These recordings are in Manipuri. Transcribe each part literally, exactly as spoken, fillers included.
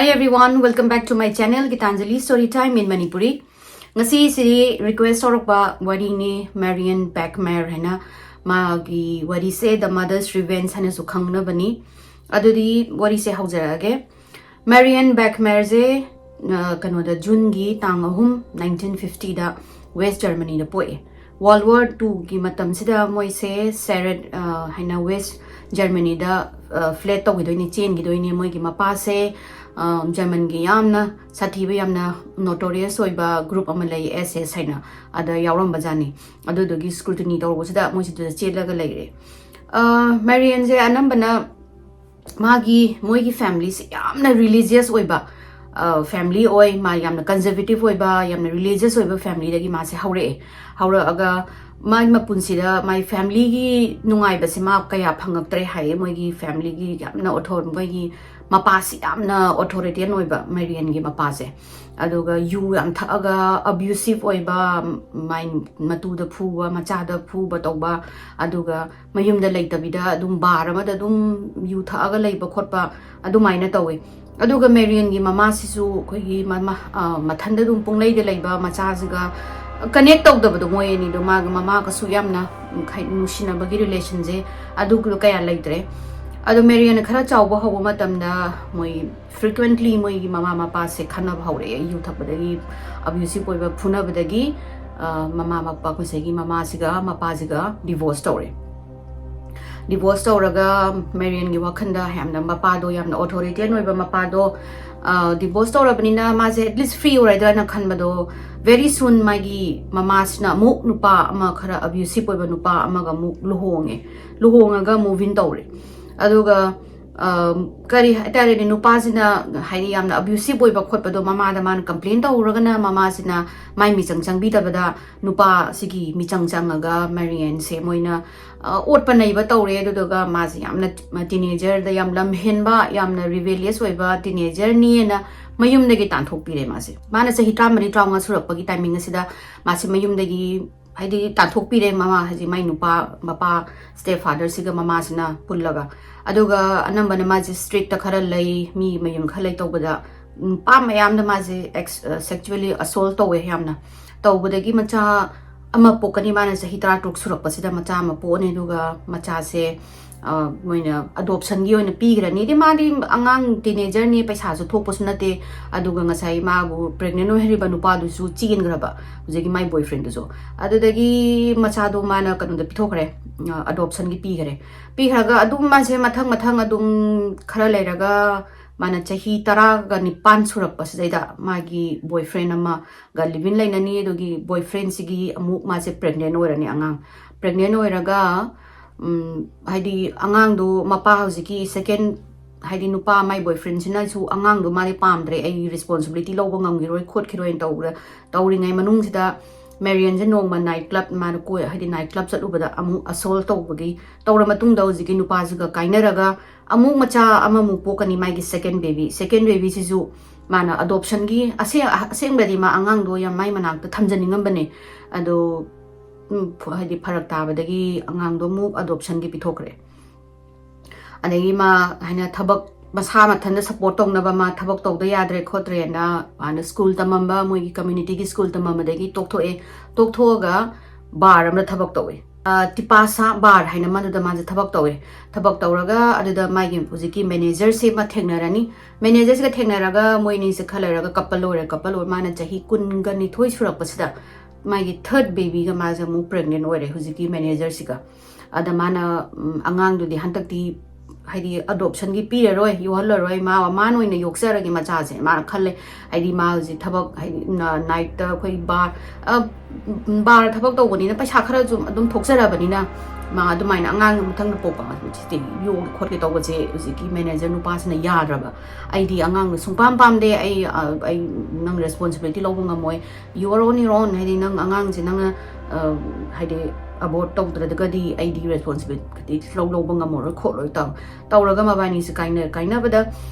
Hi everyone, welcome back to my channel Gitanjali Story Time in Manipuri. ꯉꯁꯤꯁꯤꯗꯤ request ꯇꯧꯔꯛꯄ ꯋꯥꯔꯤꯅꯤ, Marion Bachmeier ꯍꯥꯏꯅ꯫ ꯃꯥꯒꯤ ꯋꯥꯔꯤꯁꯦ The Mother's Revenge ꯍꯥꯏꯅꯁꯨ ꯈꯪꯅꯕꯅꯤ꯫ ꯑꯗꯨꯗꯤ ꯋꯥꯔꯤꯁꯦ ꯍꯧꯖꯔꯛꯑꯒꯦ꯫ Marion Bachmeierꯁꯦ, ꯑ, ꯀꯩꯅꯣꯗ, Juneꯒꯤ ꯇꯥꯡ ꯑꯍꯨꯝ, nineteen fiftyꯗ West Germanyꯗ ꯄꯣꯛꯑꯦ꯫ World War Twoꯒꯤ ꯃꯇꯝꯁꯤꯗ ꯃꯣꯏꯁꯦ Sarah, ꯑ, ꯍꯥꯏꯅ West Germanyꯗ, ꯑ, fled ꯇꯧꯈꯤꯗꯣꯏꯅꯤ, ꯆꯦꯟꯈꯤꯗꯣꯏꯅꯤ꯫ ꯃꯣꯏꯒꯤ ꯃꯄꯥꯁꯦ, ꯑ, Germanꯒꯤ ꯌꯥꯝꯅ ꯁꯥꯊꯤꯕ, ꯌꯥꯝꯅ notorious ꯑꯣꯏꯕ group ꯑꯃ ꯂꯩ, S S ꯍꯥꯏꯅ, ꯑꯗ ꯌꯥꯎꯔꯝꯕꯖꯥꯠꯅꯤ꯫ ꯑꯗꯨꯗꯨꯒꯤ scrutiny ꯇꯧꯔꯛꯄꯁꯤꯗ ꯃꯣꯏꯁꯤꯗ ꯆꯦꯜꯂꯒ ꯂꯩꯔꯦ꯫ ꯑ, Marionꯁꯦ ꯑꯅꯝꯕꯅ ꯃꯥꯒꯤ, ꯃꯣꯏꯒꯤ familyꯁꯦ ꯌꯥꯝꯅ religious ꯑꯣꯏꯕ, ꯑ, family ꯑꯣꯏ꯫ ꯃꯥ ꯌꯥꯝꯅ conservative ꯑꯣꯏꯕ, ꯌꯥꯝꯅ religious ꯑꯣꯏꯕ familyꯗꯒꯤ ꯃꯥꯁꯦ ꯍꯧꯔꯛꯑꯦ꯫ ꯍꯧꯔꯛꯑꯒ ꯃꯥꯒꯤ ꯃꯄꯨꯟꯁꯤꯗ ꯃꯥꯒꯤ familyꯒꯤ ꯅꯨꯡꯉꯥꯏꯕꯁꯦ ꯃꯥ ꯀꯌꯥ ꯐꯪꯉꯛꯇ꯭ꯔꯦ ꯍꯥꯏꯌꯦ꯫ ꯃꯣꯏꯒꯤ familyꯒꯤ ꯌꯥꯝꯅ author-, ꯃꯣꯏꯒꯤ ꯃꯄꯥꯁꯤ ꯌꯥꯝꯅ authoritarian ꯑꯣꯏꯕ, Marionꯒꯤ ꯃꯄꯥꯁꯦ꯫ ꯑꯗꯨꯒ ꯌꯨ ꯌꯥꯝ ꯊꯛꯑꯒ abusive ꯑꯣꯏꯕ, ꯃꯥꯏ ꯃꯇꯨꯗ ꯐꯨꯕ, ꯃꯆꯥꯗ ꯐꯨꯕ ꯇꯧꯕ, ꯑꯗꯨꯒ ꯃꯌꯨꯝꯗ ꯂꯩꯇꯕꯤꯗ ꯑꯗꯨꯝ bar ꯑꯃꯗ ꯑꯗꯨꯝ ꯌꯨ ꯊꯛꯑꯒ ꯂꯩꯕ ꯈꯣꯠꯄ ꯑꯗꯨꯃꯥꯏꯅ ꯇꯧꯋꯤ꯫ ꯑꯗꯨꯒ Marionꯒꯤ ꯃꯃꯥꯁꯤꯁꯨ ꯑꯩꯈꯣꯏꯒꯤ ꯃꯃꯥ, ꯑ, ꯃꯊꯟꯗ ꯑꯗꯨꯝ ꯄꯨꯡꯂꯩꯗ ꯂꯩꯕ, ꯃꯆꯥꯁꯤꯒ connect ꯇꯧꯗꯕꯗꯣ, ꯃꯣꯏ ꯑꯅꯤꯗꯣ, ꯃꯥꯒ ꯃꯃꯥꯒꯁꯨ ꯌꯥꯝꯅ ꯈꯥꯏ-, ꯅꯨꯡꯁꯤꯅꯕꯒꯤ relationꯁꯦ ꯑꯗꯨ ꯀꯌꯥ ꯂꯩꯇ꯭ꯔꯦ꯫ ꯑꯗꯣ Marionꯅ ꯈꯔ ꯆꯥꯎꯕ ꯍꯧꯕ ꯃꯇꯝꯗ ꯃꯣꯏ frequently ꯃꯣꯏꯒꯤ ꯃꯃꯥ ꯃꯄꯥꯁꯦ ꯈꯠꯅꯕ ꯍꯧꯔꯛꯑꯦ, ꯌꯨ ꯊꯛꯄꯗꯒꯤ, abusive ꯑꯣꯏꯕ ꯐꯨꯅꯕꯗꯒꯤ, ꯑ, ꯃꯃꯥ ꯃꯄꯥ, ꯉꯁꯥꯏꯒꯤ ꯃꯃꯥꯁꯤꯒ ꯃꯄꯥꯁꯤꯒ divorce ꯇꯧꯔꯦ꯫ Divorce ꯇꯧꯔꯒ Marionꯒꯤ ꯋꯥꯈꯜꯗ ꯌꯥꯝꯅ ꯃꯄꯥꯗꯣ, ꯌꯥꯝꯅ authoritarian ꯑꯣꯏꯕ ꯃꯄꯥꯗꯣ, ꯑ, divorce ꯇꯧꯔꯕꯅꯤꯅ ꯃꯥꯁꯦ at least free ꯑꯣꯏꯔꯗ꯭ꯔꯥꯅ ꯈꯟꯕꯗꯣ, very soon ꯃꯥꯒꯤ ꯃꯃꯥꯁꯤꯅ ꯑꯃꯨꯛ ꯅꯨꯄꯥ ꯑꯃ, ꯈꯔ abusive ꯑꯣꯏꯕ ꯅꯨꯄꯥ ꯑꯃꯒ ꯑꯃꯨꯛ ꯂꯨꯍꯣꯡꯉꯦ꯫ ꯂꯨꯍꯣꯡꯉꯒ move in ꯇꯧꯔꯦ꯫ ꯑꯗꯨꯒ, ꯑ, ꯀꯔꯤ ꯍꯥꯏꯇꯥꯔꯦꯅꯦ, ꯅꯨꯄꯥꯁꯤꯅ, ꯍꯥꯏꯗꯤ, ꯌꯥꯝꯅ abusive ꯑꯣꯏꯕ ꯈꯣꯠꯄꯗꯣ ꯃꯃꯥꯗ ꯃꯥꯅ complain ꯇꯧꯔꯒꯅ ꯃꯃꯥꯁꯤꯅ ꯃꯥꯏ ꯃꯤꯆꯪ ꯆꯪꯕꯤꯗꯕꯗ ꯅꯨꯄꯥꯁꯤꯒꯤ ꯃꯤꯆꯪ ꯆꯪꯉꯒ Marionꯁꯦ ꯃꯣꯏꯅ, ꯑ, ꯑꯣꯠꯄ ꯅꯩꯕ ꯇꯧꯔꯦ꯫ ꯑꯗꯨꯗꯨꯒ ꯃꯥꯁꯦ ꯌꯥꯝꯅ teenagerꯗ ꯌꯥꯝ ꯂꯝꯍꯦꯟꯕ, ꯌꯥꯝꯅ rebellious ꯑꯣꯏꯕ teenagerꯅꯤꯅ ꯃꯌꯨꯝꯗꯒꯤ ꯇꯥꯟꯊꯣꯛꯄꯤꯔꯦ ꯃꯥꯁꯦ꯫ ꯃꯥꯅ ꯆꯍꯤ ꯇꯔꯥꯃꯔꯤ, ꯇꯔꯥꯃꯉꯥ ꯁꯨꯔꯛꯄꯒꯤ timing ꯑꯁꯤꯗ ꯃꯥꯁꯦ ꯃꯌꯨꯝꯗꯒꯤ ꯍꯥꯏꯗꯤ ꯇꯥꯟꯊꯣꯛꯄꯤꯔꯦ ꯃꯃꯥ, ꯍꯥꯏꯗꯤ ꯃꯥꯏ ꯅꯨꯄꯥ, ꯃꯄꯥ, step fatherꯁꯤꯒ ꯃꯃꯥꯁꯤꯅ ꯄꯨꯜꯂꯒ꯫ ꯑꯗꯨꯒ ꯑꯅꯝꯕꯅ ꯃꯥꯁꯦ streetꯇ ꯈꯔ ꯂꯩ, ꯃꯤ ꯃꯌꯨꯝ ꯈꯔ ꯂꯩ ꯇꯧꯕꯗ, ꯅꯨꯄꯥ ꯃꯌꯥꯝꯗ ꯃꯥꯁꯦ ex-, sexually assault ꯇꯧꯋꯦ ꯌꯥꯝꯅ꯫ ꯇꯧꯕꯗꯒꯤ ꯃꯆꯥ ꯑꯃ ꯄꯣꯛꯀꯅꯤ, ꯃꯥꯅ ꯆꯍꯤ ꯇꯔꯥꯇꯔꯨꯛ ꯁꯨꯔꯛꯄꯁꯤꯗ ꯃꯆꯥ ꯑꯃ ꯄꯣꯛꯑꯅꯤ꯫ ꯑꯗꯨꯒ ꯃꯆꯥꯁꯦ, ꯑ, ꯃꯣꯏꯅ adoptionꯒꯤ ꯑꯣꯏꯅ ꯄꯤꯈ꯭ꯔꯅꯤ꯫ ꯑꯗꯩ ꯃꯥꯗꯤ ꯑꯉꯥꯡ teenagerꯅꯤ, ꯄꯩꯁꯥꯁꯨ ꯊꯣꯛꯄꯁꯨ ꯅꯠꯇꯦ꯫ ꯑꯗꯨꯒ ꯉꯁꯥꯏ ꯃꯥꯕꯨ pregnant ꯑꯣꯏꯍꯜꯂꯤꯕ ꯅꯨꯄꯥꯗꯨꯁꯨ ꯆꯦꯟꯈ꯭ꯔꯕ, ꯍꯧꯖꯤꯛꯀꯤ ꯃꯥꯏ boyfriendꯗꯨꯁꯨ꯫ ꯑꯗꯨꯗꯒꯤ ꯃꯆꯥꯗꯣ ꯃꯥꯅ ꯀꯩꯅꯣꯗ ꯄꯤꯊꯣꯛꯈ꯭ꯔꯦ, ꯑ, adoptionꯒꯤ ꯄꯤꯈ꯭ꯔꯦ꯫ ꯄꯤꯈ꯭ꯔꯒ ꯑꯗꯨꯝ ꯃꯥꯁꯦ ꯃꯊꯪ ꯃꯊꯪ ꯑꯗꯨꯝ ꯈꯔ ꯂꯩꯔꯒ ꯃꯥꯅ ꯆꯍꯤ ꯇꯔꯥꯒ ꯅꯤꯄꯥꯟ ꯁꯨꯔꯛꯄꯁꯤꯗꯩꯗ ꯃꯥꯒꯤ boyfriend ꯑꯃꯒ live-in ꯂꯩꯅꯅꯤ꯫ ꯑꯗꯨꯒꯤ boyfriendꯁꯤꯒꯤ ꯑꯃꯨꯛ ꯃꯥꯁꯦ pregnant ꯑꯣꯏꯔꯅꯤ, ꯑꯉꯥꯡ pregnant ꯑꯣꯏꯔꯒ, ꯎꯝ, ꯍꯥꯏꯗꯤ ꯑꯉꯥꯡꯗꯣ ꯃꯄꯥ ꯍꯧꯖꯤꯛꯀꯤ second, ꯍꯥꯏꯗꯤ ꯅꯨꯄꯥ ꯃꯥꯏ boyfriendꯁꯤꯅꯁꯨ ꯑꯉꯥꯡꯗꯣ ꯃꯥꯗꯤ ꯄꯥꯝꯗ꯭ꯔꯦ, ꯑꯩ responsibility ꯂꯧꯕ ꯉꯝꯈꯤꯔꯣꯏ ꯈꯣꯠꯈꯤꯔꯣꯏꯅ ꯇꯧꯔ-, ꯇꯧꯔꯤꯉꯩ ꯃꯅꯨꯡꯁꯤꯗ ꯃꯦꯔꯤꯌꯟꯁꯦ ꯅꯣꯡꯃ night club ꯃꯥꯅ ꯀꯣꯏ-, ꯍꯥꯏꯗꯤ night club ꯆꯠꯂꯨꯕꯗ ꯑꯃꯨꯛ assault ꯇꯧꯕꯒꯤ, ꯇꯧꯔ ꯃꯇꯨꯡꯗ ꯍꯧꯖꯤꯛꯀꯤ ꯅꯨꯄꯥꯁꯤꯒ ꯀꯥꯏꯅꯔꯒ ꯑꯃꯨꯛ ꯃꯆꯥ ꯑꯃꯃꯨꯛ ꯄꯣꯛꯀꯅꯤ, ꯃꯥꯒꯤ second baby꯫ Second babyꯁꯤꯁꯨ ꯃꯥꯅ adoptionꯒꯤ, ꯑꯁꯦ-, ꯑꯁꯦꯡꯕꯗꯤ ꯃꯥ ꯑꯉꯥꯡꯗꯣ ꯌꯥꯝ ꯃꯥꯏ ꯃꯅꯥꯛꯇ ꯊꯝꯖꯅꯤꯡꯉꯝꯕꯅꯦ, ꯑꯗꯣ, ꯎꯝ, ꯐ-, ꯍꯥꯏꯗꯤ ꯐꯔꯛ ꯇꯥꯕꯗꯒꯤ ꯑꯉꯥꯡꯗꯣ ꯑꯃꯨꯛ adoptionꯒꯤ ꯄꯤꯊꯣꯛꯈ꯭ꯔꯦ꯫ ꯑꯗꯒꯤ ꯃꯥ ꯍꯥꯏꯅ ꯊꯕꯛ ꯃꯁꯥ ꯃꯊꯟꯇ support ꯇꯧꯅꯕ ꯃꯥ ꯊꯕꯛ ꯇꯧꯗ ꯌꯥꯗ꯭ꯔꯦ ꯈꯣꯠꯇ꯭ꯔꯦꯅ ꯃꯥꯅ school ꯇꯝꯃꯝꯕ, ꯃꯣꯏꯒꯤ communityꯒꯤ school ꯇꯝꯃꯝꯕꯗꯒꯤ ꯇꯣꯛꯊꯣꯛꯑꯦ꯫ ꯇꯣꯛꯊꯣꯛꯑꯒ bar ꯑꯃꯗ ꯊꯕꯛ ꯇꯧꯋꯦ꯫ ꯑ, ꯇꯤꯄꯥꯁꯥ bar ꯍꯥꯏꯅ ꯃꯗꯨꯗ ꯃꯥꯁꯦ ꯊꯕꯛ ꯇꯧꯋꯦ꯫ ꯊꯕꯛ ꯇꯧꯔꯒ ꯑꯗꯨꯗ ꯃꯥꯒꯤ ꯍꯧꯖꯤꯛꯀꯤ managerꯁꯦ ꯑꯃ ꯊꯦꯡꯅꯔꯅꯤ꯫ Managerꯁꯤꯒ ꯊꯦꯡꯅꯔꯒ ꯃꯣꯏ ꯑꯅꯤꯁꯦ ꯈꯔ ꯂꯩꯔꯒ couple ꯑꯣꯏꯔꯦ꯫ Couple ꯑꯣꯏꯔ ꯃꯥꯅ ꯆꯍꯤ ꯀꯨꯟꯒ ꯅꯤꯊꯣꯏ ꯁꯨꯔꯛꯄꯁꯤꯗ ꯃꯥꯒꯤ third babyꯒ ꯃꯥꯁꯦ ꯑꯃꯨꯛ pregnant ꯑꯣꯏꯔꯦ ꯍꯧꯖꯤꯛꯀꯤ managerꯁꯤꯒ꯫ ꯑꯗ ꯃꯥꯅ, ꯎꯝ, ꯑꯉꯥꯡꯗꯨꯗꯤ ꯍꯟꯗꯛꯇꯤ ꯍꯥꯏꯗꯤ adoptionꯒꯤ ꯄꯤꯔꯔꯣꯏ, ꯌꯣꯛꯍꯜꯂꯔꯣꯏ, ꯃꯥ, ꯃꯥꯅ ꯑꯣꯏꯅ ꯌꯣꯛꯆꯔꯒꯦ ꯃꯆꯥꯁꯦ, ꯃꯥꯅ ꯈꯜꯂꯦ꯫ ꯍꯥꯏꯗꯤ ꯃꯥ ꯍꯧꯖꯤꯛ ꯊꯕꯛ, ꯍꯥꯏꯗꯤ ꯅ-, nightꯇ ꯑꯩꯈꯣꯏ bar, ꯑ, ꯎꯝ, bar ꯊꯕꯛ ꯇꯧꯕꯅꯤꯅ ꯄꯩꯁꯥ ꯈꯔꯁꯨ ꯑꯗꯨꯝ ꯊꯣꯛꯆꯔꯕꯅꯤꯅ, ꯃꯥ ꯑꯗꯨꯃꯥꯏꯅ ꯑꯉꯥꯡ ꯃꯊꯪꯗ ꯄꯣꯛꯄ ꯑꯉꯥꯡꯁꯤꯗꯤ ꯌꯣꯛꯒꯦ ꯈꯣꯠꯀꯦ ꯇꯧꯕꯁꯦ ꯍꯧꯖꯤꯛꯀꯤ manager ꯅꯨꯄꯥꯁꯤꯅ ꯌꯥꯗ꯭ꯔꯕ꯫ "ꯑꯩꯗꯤ ꯑꯉꯥꯡꯗꯣ ꯁꯨꯡꯄꯥꯝ ꯄꯥꯝꯗꯦ, ꯑꯩ, ꯑ, ꯑꯩ ꯅꯪ responsibility ꯂꯧꯕ ꯉꯝꯃꯣꯏ, you are on your own, ꯍꯥꯏꯗꯤ ꯅꯪ ꯑꯉꯥꯡꯁꯦ ꯅꯪꯅ, ꯑ, ꯍꯥꯏꯗꯤ abort ꯇꯧꯗ꯭ꯔꯒꯗꯤ ꯑꯩꯗꯤ responsibility ꯂꯧ-, ꯂꯧꯕ ꯉꯝꯃꯔꯣꯏ ꯈꯣꯠꯂꯣꯏ" ꯇꯧ-, ꯇꯧꯔꯒ ꯃꯕꯥꯅꯤꯁꯦ ꯀꯥꯏꯅ-, ꯀꯥꯏꯅꯕꯗ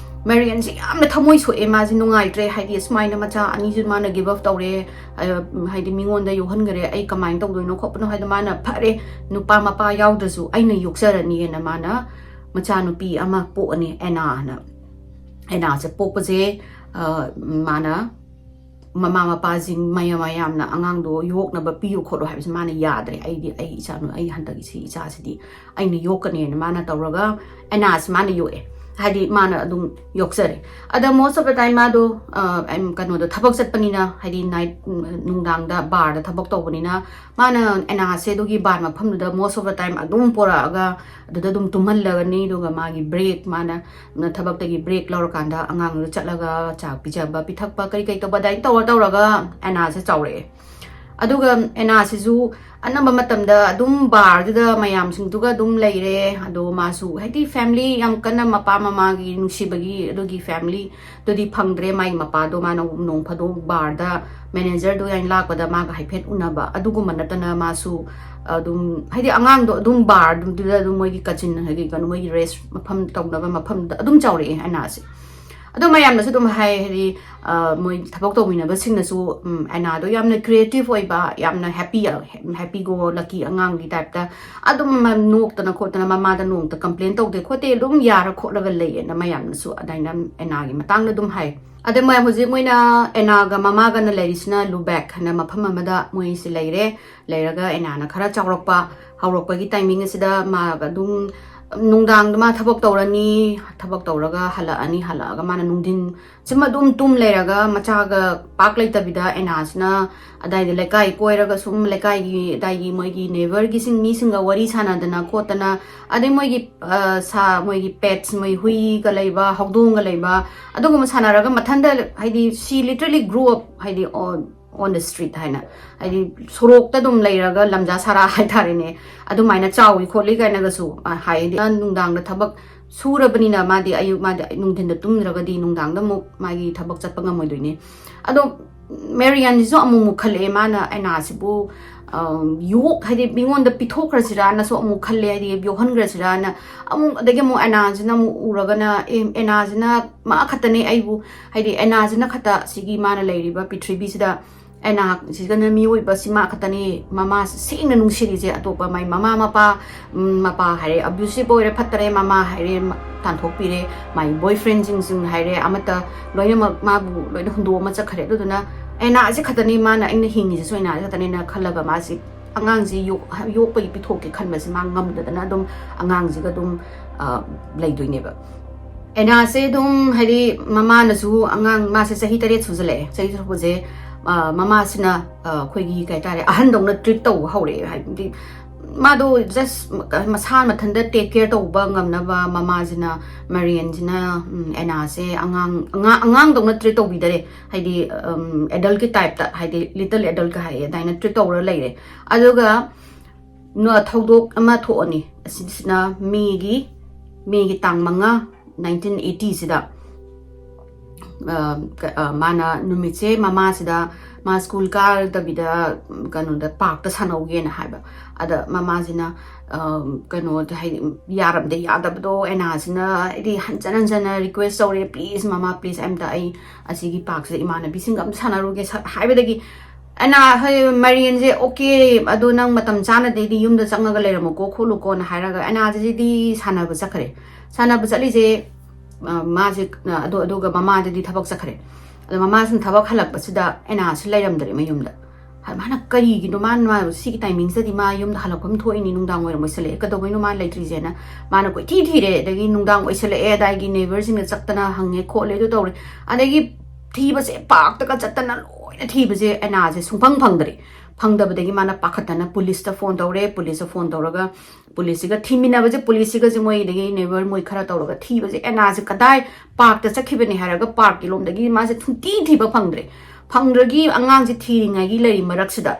ꯃꯦꯔꯤꯌꯟꯁꯦ ꯌꯥꯝꯅ ꯊꯃꯣꯏ ꯁꯣꯛꯑꯦ, ꯃꯥꯁꯦ ꯅꯨꯡꯉꯥꯏꯇ꯭ꯔꯦ, ꯍꯥꯏꯗꯤ ꯁꯨꯃꯥꯏꯅ ꯃꯆꯥ ꯑꯅꯤꯁꯨ ꯃꯥꯅ give up ꯇꯧꯔꯦ, ꯑ, ꯍꯥꯏꯗꯤ ꯃꯤꯉꯣꯟꯗ ꯌꯣꯛꯍꯟꯈ꯭ꯔꯦ, ꯑꯩ ꯀꯃꯥꯏꯅ ꯇꯧꯗꯣꯏꯅꯣ ꯈꯣꯠꯄꯅꯣ ꯍꯥꯏꯗꯣ ꯃꯥꯅ ꯐꯔꯦ, ꯅꯨꯄꯥ ꯃꯄꯥ ꯌꯥꯎꯗ꯭ꯔꯁꯨ ꯑꯩꯅ ꯌꯣꯛꯆꯔꯅꯤꯅ ꯃꯥꯅ ꯃꯆꯥꯅꯨꯄꯤ ꯑꯃ ꯄꯣꯛꯑꯅꯤ, ꯑꯦꯅꯥꯅ꯫ ꯑꯦꯅꯥꯁꯦ ꯄꯣꯛꯄꯁꯦ, ꯑ, ꯃꯥꯅ ꯃꯃꯥ ꯃꯄꯥꯁꯤꯡ ꯃꯌꯥꯝ ꯃꯌꯥꯝꯅ ꯑꯉꯥꯡꯗꯣ ꯌꯣꯛꯅꯕ ꯄꯤꯌꯨ ꯈꯣꯠꯂꯨ ꯍꯥꯏꯕꯁꯦ ꯃꯥꯅ ꯌꯥꯗ꯭ꯔꯦ꯫ "ꯑꯩꯗꯤ ꯑꯩ ꯏꯆꯥꯅꯨ-, ꯑꯩ ꯍꯟꯗꯛꯀꯤ ꯁꯤ ꯏꯆꯥꯁꯤꯗꯤ ꯑꯩꯅ ꯌꯣꯛꯀꯅꯤꯅ" ꯃꯥꯅ ꯇꯧꯔꯒ ꯑꯦꯅꯥꯁꯤ ꯃꯥꯅ ꯌꯣꯛꯑꯦ꯫ ꯍꯥꯏꯗꯤ ꯃꯥꯅ ꯑꯗꯨꯝ ꯌꯣꯛꯆꯔꯦ꯫ ꯑꯗ most of the time ꯃꯥꯗꯣ, ꯑ, ꯑꯝ, ꯀꯩꯅꯣꯗ ꯊꯕꯛ ꯆꯠꯄꯅꯤꯅ, ꯍꯥꯏꯗꯤ night, ꯎꯝ, ꯅꯨꯡꯗꯥꯡꯗ ꯕꯥꯔꯗ ꯊꯕꯛ ꯇꯧꯕꯅꯤꯅ, ꯃꯥꯅ ꯑꯦꯅꯥꯁꯦ ꯑꯗꯨꯒꯤ ꯕꯥꯔ ꯃꯐꯝꯗꯨꯗ most of the time ꯑꯗꯨꯝ ꯄꯣꯔꯛꯑꯒ ꯑꯗꯨꯗ ꯑꯗꯨꯝ ꯇꯨꯝꯍꯜꯂꯒꯅꯤ꯫ ꯑꯗꯨꯒ ꯃꯥꯒꯤ break, ꯃꯥꯅ ꯊꯕꯛꯇꯒꯤ break ꯂꯧꯔꯀꯥꯟꯗ ꯑꯉꯥꯡꯗꯨꯗ ꯆꯠꯂꯒ ꯆꯥ ꯄꯤꯖꯕ, ꯄꯤꯊꯛꯄ, ꯀꯔꯤ ꯀꯔꯤ ꯇꯧꯕ ꯑꯗꯨꯃꯥꯏꯅ ꯇꯧꯔ ꯇꯧꯔꯒ ꯑꯦꯅꯥꯁꯦ ꯆꯥꯎꯔꯛꯑꯦ꯫ ꯑꯗꯨꯒ ꯑꯦꯅꯥꯁꯤꯁꯨ ꯑꯅꯝꯕ ꯃꯇꯝꯗ ꯑꯗꯨꯝ ꯕꯥꯔꯗꯨꯗ ꯃꯌꯥꯝꯁꯤꯡꯗꯨꯒ ꯑꯗꯨꯝ ꯂꯩꯔꯦ꯫ ꯑꯗꯣ ꯃꯥꯁꯨ ꯍꯥꯏꯗꯤ family ꯌꯥꯝ ꯀꯟꯅ ꯃꯄꯥ ꯃꯃꯥꯒꯤ ꯅꯨꯡꯁꯤꯕꯒꯤ ꯑꯗꯨꯒꯤ family ꯗꯨꯗꯤ ꯐꯪꯗ꯭ꯔꯦ꯫ ꯃꯥꯒꯤ ꯃꯄꯥꯗꯣ ꯃꯥꯅ ꯅꯣꯡ ꯐꯥꯗꯣꯛ ꯕꯥꯔꯗ manager ꯗꯣ ꯌꯥꯝ ꯂꯥꯛꯄꯗ ꯃꯥꯒ ꯍꯥꯏꯐꯦꯠ ꯎꯅꯕ, ꯑꯗꯨꯒꯨꯝꯕ ꯅꯠꯇꯅ ꯃꯥꯁꯨ ꯑꯗꯨꯝ, ꯍꯥꯏꯗꯤ ꯑꯉꯥꯡꯗꯣ ꯑꯗꯨꯝ ꯕꯥꯔꯗꯨꯗ ꯑꯗꯨꯝ ꯃꯣꯏꯒꯤ cousin ꯍꯥꯏꯗꯤ ꯀꯩꯅꯣ, ꯃꯣꯏꯒꯤ rest ꯃꯐꯝ ꯇꯧꯅꯕ ꯃꯐꯝꯗ ꯑꯗꯨꯝ ꯆꯥꯎꯔꯛꯑꯦ ꯑꯦꯅꯥꯁꯦ꯫ ꯑꯗꯣ ꯃꯌꯥꯝꯅꯁꯨ ꯑꯗꯨꯝ ꯍꯥꯏ, ꯍꯥꯏꯗꯤ, ꯑ, ꯃꯣꯏ ꯊꯕꯛ ꯇꯧꯃꯤꯟꯅꯕꯁꯤꯡꯅꯁꯨ, ꯎꯝ, ꯑꯦꯅꯥꯗꯣ ꯌꯥꯝꯅ creative ꯑꯣꯏꯕ, ꯌꯥꯝꯅ happy, happy go lucky ꯑꯉꯥꯡꯒꯤ type ꯇ ꯑꯗꯨꯝ ꯃ-, ꯅꯣꯛꯇꯅ ꯈꯣꯠꯇꯅ ꯃꯃꯥꯗ ꯅꯣꯡꯃꯇ complain ꯇꯧꯗꯦ ꯈꯣꯠꯇꯦ, ꯑꯗꯨꯝ ꯌꯥꯔ ꯈꯣꯠꯂꯒ ꯂꯩꯌꯦꯅ ꯃꯌꯥꯝꯅꯁꯨ ꯑꯗꯨꯃꯥꯏꯅ ꯑꯦꯅꯥꯒꯤ ꯃꯇꯥꯡꯗ ꯑꯗꯨꯝ ꯍꯥꯏ꯫ ꯑꯗꯩ ꯃꯣꯏ ꯍꯧꯖꯤꯛ ꯃꯣꯏꯅ ꯑꯦꯅꯥꯒ ꯃꯃꯥꯒꯅ ꯂꯩꯔꯤꯁꯤꯅ ꯂꯨꯕꯦꯛ ꯍꯥꯏꯅ ꯃꯐꯝ ꯑꯃꯗ ꯃꯣꯏꯁꯦ ꯂꯩꯔꯦ꯫ ꯂꯩꯔꯒ ꯑꯦꯅꯥꯅ ꯈꯔ ꯆꯥꯎꯔꯛꯄ ꯍꯧꯔꯛꯄꯒꯤ timing ꯑꯁꯤꯗ ꯃꯥꯒ ꯑꯗꯨꯝ ꯅꯨꯡꯗꯥꯡꯗ ꯃꯥ ꯊꯕꯛ ꯇꯧꯔꯅꯤ, ꯊꯕꯛ ꯇꯧꯔꯒ ꯍꯜꯂꯛꯑꯅꯤ, ꯍꯜꯂꯛꯑꯒ ꯃꯥꯅ ꯅꯨꯡꯊꯤꯟ ꯁꯤꯃ ꯑꯗꯨꯝ ꯇꯨꯝ ꯂꯩꯔꯒ ꯃꯆꯥꯒ ꯄꯥꯛ ꯂꯩꯇꯕꯤꯗ ꯑꯦꯅꯥꯁꯤꯅ ꯑꯗꯥꯏꯗ ꯂꯩꯀꯥꯏ ꯀꯣꯏꯔꯒ ꯁꯨꯝ ꯂꯩꯀꯥꯏꯒꯤ ꯑꯗꯥꯏꯒꯤ ꯃꯣꯏꯒꯤ neighbour ꯒꯤꯁꯤꯡ ꯃꯤꯁꯤꯡꯒ ꯋꯥꯔꯤ ꯁꯥꯟꯅꯗꯅ ꯈꯣꯠꯇꯅ, ꯑꯗꯩ ꯃꯣꯏꯒꯤ, ꯑ, ꯁꯥ, ꯃꯣꯏꯒꯤ pets, ꯃꯣꯏ ꯍꯨꯏꯒ ꯂꯩꯕ, ꯍꯧꯗꯣꯡꯒ ꯂꯩꯕ, ꯑꯗꯨꯒꯨꯝꯕ ꯁꯥꯟꯅꯔꯒ ꯃꯊꯟꯇ, ꯍꯥꯏꯗꯤ she literally grew up, ꯍꯥꯏꯗꯤ on, on the street ꯍꯥꯏꯅ, ꯍꯥꯏꯗꯤ ꯁꯣꯔꯣꯛꯇ ꯑꯗꯨꯝ ꯂꯩꯔꯒ ꯂꯝꯖꯥ ꯁꯥꯔꯥ ꯍꯥꯏꯇꯥꯔꯦꯅꯦ, ꯑꯗꯨꯃꯥꯏꯅ ꯆꯥꯎꯏ ꯈꯣꯠꯂꯤ ꯀꯥꯏꯅꯒꯁꯨ, ꯑ, ꯍꯥꯏ꯫ ꯍꯥꯏꯗꯤ ꯅꯨꯡꯗꯥꯡꯗ ꯊꯕꯛ ꯁꯨꯔꯕꯅꯤꯅ ꯃꯥꯗꯤ ꯑꯌꯨꯛ, ꯃꯥꯗꯤ ꯅꯨꯡꯊꯤꯟꯗ ꯇꯨꯝꯗ꯭ꯔꯒꯗꯤ ꯅꯨꯡꯗꯥꯡꯗ ꯑꯃꯨꯛ ꯃꯥꯒꯤ ꯊꯕꯛ ꯆꯠꯄ ꯉꯝꯃꯣꯏꯗꯣꯏꯅꯦ꯫ ꯑꯗꯣ ꯃꯦꯔꯤꯌꯟꯁꯤꯁꯨ ꯑꯃꯨꯛ ꯑꯃꯨꯛ ꯈꯜꯂꯛꯑꯦ, ꯃꯥꯅ ꯑꯦꯅꯥꯁꯤꯕꯨ ꯌꯣꯛ ꯍꯥꯏꯗꯤ ꯃꯤꯉꯣꯟꯗ ꯄꯤꯊꯣꯛꯈ꯭ꯔꯁꯤꯔꯥꯅꯁꯨ ꯑꯃꯨꯛ ꯈꯜꯂꯦ, ꯍꯥꯏꯗꯤ ꯌꯣꯛꯍꯟꯈ꯭ꯔꯁꯤꯔꯥꯅ꯫ ꯑꯃꯨꯛ ꯑꯗꯒꯤ ꯑꯃꯨꯛ ꯑꯦꯅꯥꯁꯤꯅ ꯑꯃꯨꯛ ꯎꯔꯒꯅ, ꯑꯦ, ꯑꯦꯅꯥꯁꯤꯅ ꯃꯥ ꯈꯛꯇꯅꯦ ꯑꯩꯕꯨ, ꯍꯥꯏꯗꯤ ꯑꯦꯅꯥꯁꯤꯅ ꯈꯛꯇ ꯁꯤꯒꯤ ꯃꯥꯅ ꯂꯩꯔꯤꯕ ꯄ꯭ꯔꯤꯊꯤꯕꯤꯁꯤꯗ ꯑꯦꯅꯥꯁꯤꯒꯅ ꯃꯤꯑꯣꯏꯕꯁꯤ ꯃꯥ ꯈꯛꯇꯅꯤ ꯃꯃꯥ ꯁꯦꯡꯅ ꯅꯨꯡꯁꯤꯔꯤꯁꯦ꯫ ꯑꯇꯣꯞꯄ ꯃꯥꯏ ꯃꯃꯥ ꯃꯄꯥ, ꯎꯝ, ꯃꯄꯥ ꯍꯥꯏꯔꯦ ꯑꯕ꯭ꯌꯨꯁꯤꯞ ꯑꯣꯏꯔꯦ, ꯐꯠꯇꯔꯦ, ꯃꯃꯥ ꯍꯥꯏꯔꯦ, ꯃ-, ꯇꯥꯟꯊꯣꯛꯄꯤꯔꯦ, ꯃꯥꯏ ꯕꯣꯏ ꯐ꯭ꯔꯦꯟꯁꯤꯡꯁꯤꯡ ꯍꯥꯏꯔꯦ, ꯑꯃꯠꯇ ꯂꯣꯏꯅꯃꯛ ꯃꯥꯕꯨ ꯂꯣꯏꯅ ꯍꯨꯟꯗꯣꯛꯑꯃ ꯆꯠꯈ꯭ꯔꯦ꯫ ꯑꯗꯨꯗꯨꯅ ꯑꯦꯅꯥꯁꯦ ꯈꯛꯇꯅꯤ ꯃꯥꯅ, ꯑꯩꯅ ꯍꯤꯡꯉꯤꯁꯤꯁꯨ ꯑꯦꯅꯥꯁꯦ ꯈꯛꯇꯅꯦꯅ ꯈꯜꯂꯒ ꯃꯥꯁꯤ ꯑꯉꯥꯡꯁꯤ ꯌꯣꯛ-, ꯌꯣꯛꯄꯒꯤ ꯄꯤꯊꯣꯛꯀꯦ ꯈꯟꯕꯁꯦ ꯃꯥ ꯉꯝꯗꯗꯅ ꯑꯗꯨꯝ ꯑꯉꯥꯡꯁꯤꯒ ꯑꯗꯨꯝ, ꯑ, ꯂꯩꯗꯣꯏꯅꯦꯕ꯫ ꯑꯦꯅꯥꯁꯦ ꯑꯗꯨꯝ ꯍꯥꯏꯗꯤ ꯃꯃꯥꯅꯁꯨ ꯑꯉꯥꯡ ꯃꯥꯁꯦ ꯆꯍꯤ ꯇꯔꯦꯠ ꯁꯨꯖꯜꯂꯛꯑꯦ꯫ ꯆꯍꯤ ꯁꯨꯔꯛꯄꯁꯦ, ꯑ, ꯃꯃꯥꯁꯤꯅ, ꯑ, ꯑꯩꯈꯣꯏꯒꯤ ꯀꯩ ꯍꯥꯏꯇꯥꯔꯦ, ꯑꯍꯟꯗꯧꯅ ꯇ꯭ꯔꯤꯠ ꯇꯧꯕ ꯍꯧꯔꯛꯑꯦ꯫ ꯍꯥꯏꯕꯗꯤ ꯃꯥꯗꯣ ꯖꯁ ꯃꯁꯥ ꯃꯊꯟꯇ ꯇꯦꯛ ꯀꯦꯌꯔ ꯇꯧꯕ ꯉꯝꯅꯕ ꯃꯃꯥꯁꯤꯅ, ꯃꯔꯤꯌꯟꯁꯤꯅ, ꯎꯝ, ꯑꯦꯅꯥꯁꯦ ꯑꯉꯥꯡ, ꯑꯉꯥꯡ, ꯑꯉꯥꯡꯗꯧꯅ ꯇ꯭ꯔꯤꯠ ꯇꯧꯕꯤꯗꯔꯦ꯫ ꯍꯥꯏꯗꯤ, ꯎꯝ, ꯑꯦꯗꯜꯀꯤ ꯇꯥꯏꯞꯇ, ꯍꯥꯏꯗꯤ ꯂꯤꯇꯜ ꯑꯦꯗꯜꯀ ꯍꯥꯏꯌꯦ, ꯑꯗꯨꯃꯥꯏꯅ ꯇ꯭ꯔꯤꯠ ꯇꯧꯔ ꯂꯩꯔꯦ꯫ ꯑꯗꯨꯒ ꯅ-, ꯊꯧꯗꯣꯛ ꯑꯃ ꯊꯣꯛꯑꯅꯤ꯫ ꯑꯁꯤꯁꯤꯅ ꯃꯦꯒꯤ, ꯃꯦꯒꯤ ꯇꯥꯡ ꯃꯉꯥ, ꯅꯥꯏꯟꯇꯤꯟ ꯑꯩꯠꯇꯤꯁꯤꯗ, ꯑ, ꯀ-, ꯑ, ꯃꯥꯅ ꯅꯨꯃꯤꯠꯁꯦ ꯃꯃꯥꯁꯤꯗ, ꯃꯥ ꯁ꯭ꯀꯨꯜ ꯀꯥꯔꯗꯕꯤꯗ, ꯎꯝ, ꯀꯩꯅꯣꯗ, ꯄꯥꯔꯛꯇ ꯁꯥꯟꯅꯧꯒꯦꯅ ꯍꯥꯏꯕ꯫ ꯑꯗ ꯃꯃꯥꯁꯤꯅ, ꯑ, ꯀꯩꯅꯣꯗ, ꯍꯥꯏꯗꯤ, ꯌꯥꯔꯝꯗ ꯌꯥꯗꯕꯗꯣ, ꯑꯦꯅꯥꯁꯤꯅ, ꯍꯥꯏꯗꯤ, ꯍꯟꯖꯟ ꯍꯟꯖꯟꯅ ꯔꯤꯀ꯭ꯋꯦꯁ ꯇꯧꯔꯦ, "ꯄ꯭ꯂꯤꯖ ꯃꯃꯥ, ꯄ꯭ꯂꯤꯖ, ꯑꯝꯇ ꯑꯩ ꯑꯁꯤꯒꯤ ꯄꯥꯔꯛꯁꯤꯗ ꯏꯃꯥꯟꯅꯕꯤꯁꯤꯡꯒ ꯑꯝꯇ ꯁꯥꯟꯅꯔꯨꯒꯦ", ꯁ-, ꯍꯥꯏꯕꯗꯒꯤ ꯑꯅꯥ ꯍꯣꯏ, ꯃꯔꯤꯌꯟꯁꯦ, "ꯑꯣꯀꯦ, ꯑꯗꯣ ꯅꯪ ꯃꯇꯝ ꯆꯥꯅꯗꯤ ꯌꯨꯝꯗ ꯆꯪꯉꯒ ꯂꯩꯔꯝꯃꯨꯀꯣ, ꯈꯣꯠꯂꯨꯀꯣꯅ" ꯍꯥꯏꯔꯒ ꯑꯅꯥꯁꯤꯗꯤ ꯁꯥꯟꯅꯕ ꯆꯠꯈ꯭ꯔꯦ꯫ ꯁꯥꯟꯅꯕ ꯆꯠꯂꯤꯁꯦ, ꯑ, ꯃꯥꯁꯦ, ꯑ, ꯑꯗꯣ, ꯑꯗꯨꯒ ꯃꯃꯥꯗꯗꯤ ꯊꯕꯛ ꯆꯠꯈ꯭ꯔꯦ꯫ ꯑꯗꯣ ꯃꯃꯥꯁꯤꯅ ꯊꯕꯛ ꯍꯜꯂꯛꯄꯁꯤꯗ ꯑꯦꯅꯥꯁꯤ ꯂꯩꯔꯝꯗ꯭ꯔꯦ ꯃꯌꯨꯝꯗ꯫ ꯍꯥꯏ, ꯃꯥꯅ ꯀꯔꯤꯒꯤꯅꯣ, ꯃꯥꯅ, ꯃꯥ ꯁꯤꯒꯤ ꯇꯥꯏꯃꯤꯡꯁꯤꯗꯗꯤ ꯃꯥ ꯌꯨꯝꯗ ꯍꯜꯂꯛꯐꯝ ꯊꯣꯛꯏꯅꯤ, ꯅꯨꯡꯗꯥꯡ ꯋꯥꯏꯔꯝ ꯑꯣꯏꯁꯜꯂꯛꯑꯦ, ꯀꯩꯗꯧꯕꯩꯅꯣ ꯃꯥ ꯂꯩꯇ꯭ꯔꯤꯁꯦꯅ ꯃꯥꯅ ꯀꯣꯏꯊꯤ ꯊꯤꯔꯦ꯫ ꯑꯗꯒꯤ ꯅꯨꯡꯗꯥꯡ ꯑꯣꯏꯁꯜꯂꯛꯑꯦ, ꯑꯗꯥꯏꯒꯤ ꯅꯦꯕꯔꯁꯤꯡꯗ ꯆꯠꯇꯅ ꯍꯪꯉꯦ ꯈꯣꯠꯂꯦ, ꯑꯗꯨ ꯇꯧꯔꯦ꯫ ꯑꯗꯒꯤ ꯊꯤꯕꯁꯦ, ꯄꯥꯔꯛꯇꯒ ꯆꯠꯇꯅ ꯂꯣꯏꯅ ꯊꯤꯕꯁꯦ ꯑꯦꯅꯥꯁꯦ ꯁꯨꯡꯐꯪ ꯐꯪꯗ꯭ꯔꯦ꯫ ꯐꯪꯗꯕꯗꯒꯤ ꯃꯥꯅ ꯄꯥꯈꯠꯇꯅ ꯄꯨꯂꯤꯁꯇ ꯐꯣꯟ ꯇꯧꯔꯦ꯫ ꯄꯨꯂꯤꯁꯇ ꯐꯣꯟ ꯇꯧꯔꯒ ꯄꯨꯂꯤꯁꯁꯤꯒ ꯊꯤꯃꯤꯟꯅꯕꯁꯦ, ꯄꯨꯂꯤꯁꯁꯤꯒꯁꯦ ꯃꯣꯏꯗꯒꯤ ꯅꯦꯕꯔ ꯃꯣꯏ ꯈꯔ ꯇꯧꯔꯒ ꯊꯤꯕꯁꯦ, ꯑꯦꯅꯥꯁꯦ ꯀꯗꯥꯏ ꯄꯥꯔꯛꯇ ꯆꯠꯈꯤꯕꯅꯦ ꯍꯥꯏꯔꯒ ꯄꯥꯔꯛꯀꯤ ꯂꯣꯝꯗꯒꯤ ꯃꯥꯁꯦ ꯁꯨꯡꯊꯤ ꯊꯤꯕ ꯐꯪꯗ꯭ꯔꯦ꯫ ꯐꯪꯗ꯭ꯔꯒꯤ ꯑꯉꯥꯡꯁꯦ ꯊꯤꯔꯤꯉꯩꯒꯤ ꯂꯩꯔꯤ ꯃꯔꯛꯁꯤꯗ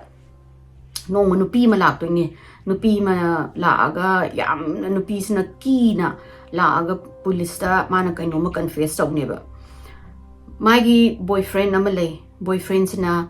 ꯅꯣꯡꯃ ꯅꯨꯄꯤ ꯑꯃ ꯂꯥꯛꯇꯣꯏꯅꯦ꯫ ꯅꯨꯄꯤ ꯑꯃ ꯂꯥꯛꯑꯒ ꯌꯥꯝꯅ ꯅꯨꯄꯤꯁꯤꯅ ꯀꯤꯅ ꯂꯥꯛꯑꯒ ꯄꯨꯂꯤꯁꯇ ꯃꯥꯅ ꯀꯩꯅꯣꯝꯃ ꯀꯟꯐꯦꯁ ꯇꯧꯅꯦꯕ꯫ ꯃꯥꯒꯤ ꯕꯣꯏ ꯐ꯭ꯔꯦꯟ ꯑꯃ ꯂꯩ꯫ ꯕꯣꯏ ꯐ꯭ꯔꯦꯟꯁꯤꯅ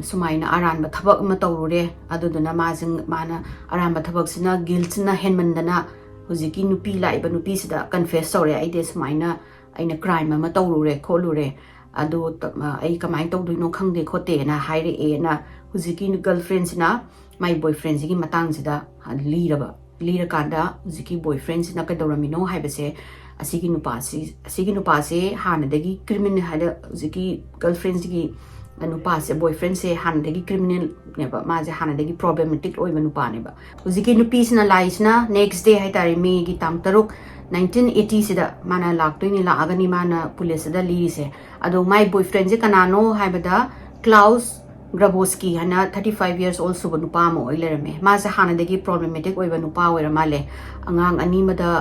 ꯁꯨꯃꯥꯏꯅ ꯑꯔꯥꯟꯕ ꯊꯕꯛ ꯑꯃ ꯇꯧꯔꯨꯔꯦ꯫ ꯑꯗꯨꯗꯨꯅ ꯃꯥꯁꯤ, ꯃꯥꯅ ꯑꯔꯥꯟꯕ ꯊꯕꯛꯁꯤꯅ ꯒꯤꯜꯁꯤꯅ ꯍꯦꯟꯃꯟꯗꯅ ꯍꯧꯖꯤꯛꯀꯤ ꯅꯨꯄꯤ, ꯂꯥꯛꯏꯕ ꯅꯨꯄꯤꯁꯤꯗ ꯀꯟꯐꯦꯁ ꯇꯧꯔꯦ, "ꯑꯩꯗꯤ ꯁꯨꯃꯥꯏꯅ ꯑꯩꯅ ꯀ꯭ꯔꯥꯏꯝ ꯑꯃ ꯇꯧꯔꯨꯔꯦ ꯈꯣꯠꯂꯨꯔꯦ, ꯑꯗꯣ ꯑꯩ ꯀꯃꯥꯏꯅ ꯇꯧꯗꯣꯏꯅꯣ ꯈꯪꯗꯦ ꯈꯣꯠꯇꯦꯅ" ꯍꯥꯏꯔꯛꯑꯦꯅ ꯍꯧꯖꯤꯛꯀꯤ ꯒꯔꯜ ꯐ꯭ꯔꯦꯟꯁꯤꯅ ꯃꯥꯏ ꯕꯣꯏ ꯐ꯭ꯔꯦꯟꯁꯤꯒꯤ ꯃꯇꯥꯡꯁꯤꯗ ꯂꯤꯔꯕ꯫ ꯂꯤꯔꯀꯥꯟꯗ ꯍꯧꯖꯤꯛꯀꯤ ꯕꯣꯏ ꯐ꯭ꯔꯦꯟꯁꯤꯅ ꯀꯩꯗꯧꯔꯝꯃꯤꯅꯣ ꯍꯥꯏꯕꯁꯦ, ꯑꯁꯤꯒꯤ ꯅꯨꯄꯥꯁꯤ, ꯑꯁꯤꯒꯤ ꯅꯨꯄꯥꯁꯦ ꯍꯥꯟꯅꯗꯒꯤ ꯀ꯭ꯔꯤꯃꯤꯅꯦꯜ ꯍꯥꯏꯗ, ꯍꯧꯖꯤꯛꯀꯤ ꯒꯔꯜ ꯐ꯭ꯔꯦꯟꯁꯤꯒꯤ ꯅꯨꯄꯥꯁꯦ, ꯕꯣꯏ ꯐ꯭ꯔꯦꯟꯁꯦ ꯍꯥꯟꯅꯗꯒꯤ ꯀ꯭ꯔꯤꯃꯤꯅꯦꯜꯅꯦꯕ, ꯃꯥꯁꯦ ꯍꯥꯟꯅꯗꯒꯤ ꯄ꯭ꯔꯣꯕ꯭ꯂꯦꯃꯦꯇꯤꯛ ꯑꯣꯏꯕ ꯅꯨꯄꯥꯅꯦꯕ꯫ ꯍꯧꯖꯤꯛꯀꯤ ꯅꯨꯄꯤꯁꯤꯅ ꯂꯥꯛꯏꯁꯤꯅ ꯅꯦꯛꯁ ꯗꯦ ꯍꯥꯏꯇꯥꯔꯦ, ꯃꯦꯒꯤ ꯇꯥꯡ ꯇꯔꯨꯛ, ꯅꯥꯏꯟꯇꯤꯟ ꯑꯩꯠꯇꯤꯁꯤꯗ ꯃꯥꯅ ꯂꯥꯛꯇꯣꯏꯅꯤ, ꯂꯥꯛꯑꯒꯅꯤ ꯃꯥꯅ ꯄꯨꯂꯤꯁꯇ ꯂꯤꯔꯤꯁꯦ꯫ ꯑꯗꯣ ꯃꯥꯏ ꯕꯣꯏ ꯐ꯭ꯔꯦꯟꯁꯦ ꯀꯅꯥꯅꯣ ꯍꯥꯏꯕꯗ, ꯀ꯭ꯂꯥꯎꯁ ꯒ꯭ꯔꯕꯣꯁꯀꯤ ꯍꯥꯏꯅ ꯊꯥꯔꯇꯤ ꯐꯥꯏꯚ ꯌꯔꯁ ꯑꯣꯜ ꯁꯨꯕ ꯅꯨꯄꯥ ꯑꯃ ꯑꯣꯏ ꯂꯩꯔꯝꯃꯦ꯫ ꯃꯥꯁꯦ ꯍꯥꯟꯅꯗꯒꯤ ꯄ꯭ꯔꯣꯕ꯭ꯂꯦꯃꯦꯇꯤꯛ ꯑꯣꯏꯕ ꯅꯨꯄꯥ ꯑꯣꯏꯔ ꯃꯥꯜꯂꯦ꯫ ꯑꯉꯥꯡ ꯑꯅꯤ ꯑꯃꯗ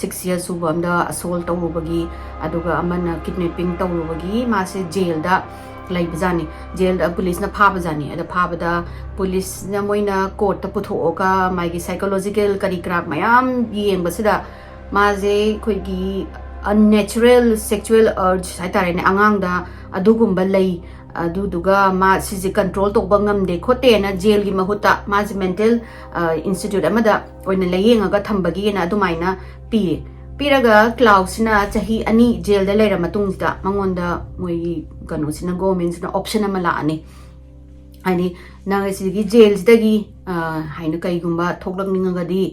ꯁꯤꯛꯁ ꯌꯔꯁ ꯁꯨꯕ ꯑꯃꯗ ꯑꯁꯣꯜ ꯇꯧꯔꯨꯕꯒꯤ, ꯑꯗꯨꯒ ꯑꯃꯅ ꯀꯤꯗꯅꯦꯄꯤꯡ ꯇꯧꯔꯨꯕꯒꯤ ꯃꯥꯁꯦ ꯖꯦꯜꯗ ꯂꯩꯕꯖꯥꯠꯅꯤ꯫ ꯖꯦꯜꯗ ꯄꯨꯂꯤꯁꯅ ꯐꯥꯕꯖꯥꯠꯅꯤ꯫ ꯑꯗ ꯐꯥꯕꯗ ꯄꯨꯂꯤꯁꯅ, ꯃꯣꯏꯅ ꯀꯣꯔꯠꯇ ꯄꯨꯊꯣꯛꯑꯒ ꯃꯥꯒꯤ ꯁꯥꯏꯀꯣꯂꯣꯖꯤꯀꯦꯜ ꯀꯔꯤ ꯀꯔꯥ ꯃꯌꯥꯝ ꯌꯦꯡꯕꯁꯤꯗ ꯃꯥꯁꯦ ꯑꯩꯈꯣꯏꯒꯤ unnatural sexual urge ꯍꯥꯏꯇꯥꯔꯦꯅꯦ, ꯑꯉꯥꯡꯗ ꯑꯗꯨꯒꯨꯝꯕ ꯂꯩ, ꯑꯗꯨꯗꯨꯒ ꯃꯥ ꯁꯤꯁꯦ ꯀꯟꯇ꯭ꯔꯣꯜ ꯇꯧꯕ ꯉꯝꯗꯦ ꯈꯣꯠꯇꯦꯅ ꯖꯦꯜꯒꯤ ꯃꯍꯨꯠꯇ ꯃꯥꯁꯦ ꯃꯦꯟꯇꯦꯜ ꯏꯟꯁꯇꯤꯇ꯭ꯌꯨꯠ ꯑꯃꯗ ꯑꯣꯏꯅ ꯂꯥꯌꯦꯡꯉꯒ ꯊꯝꯕꯒꯤꯅ ꯑꯗꯨꯃꯥꯏꯅ ꯄꯤꯔꯦ꯫ ꯄꯤꯔꯒ ꯀ꯭ꯂꯥꯎꯁꯤꯅ ꯆꯍꯤ ꯑꯅꯤ ꯖꯦꯜꯗ ꯂꯩꯔ ꯃꯇꯨꯡꯁꯤꯗ ꯃꯉꯣꯟꯗ ꯃꯣꯏꯒꯤ ꯀꯩꯅꯣꯁꯤꯅ, ꯒꯣꯔꯃꯦꯟꯁꯤꯅ ꯑꯣꯞꯁꯟ ꯑꯃ ꯂꯥꯛꯑꯅꯤ, ꯍꯥꯏꯗꯤ ꯅꯪ ꯑꯁꯤꯒꯤ ꯖꯦꯜꯁꯤꯗꯒꯤ, ꯑ, ꯍꯥꯏꯅ ꯀꯩꯒꯨꯝꯕ ꯊꯣꯛꯂꯛꯅꯤꯡꯉꯒꯗꯤ,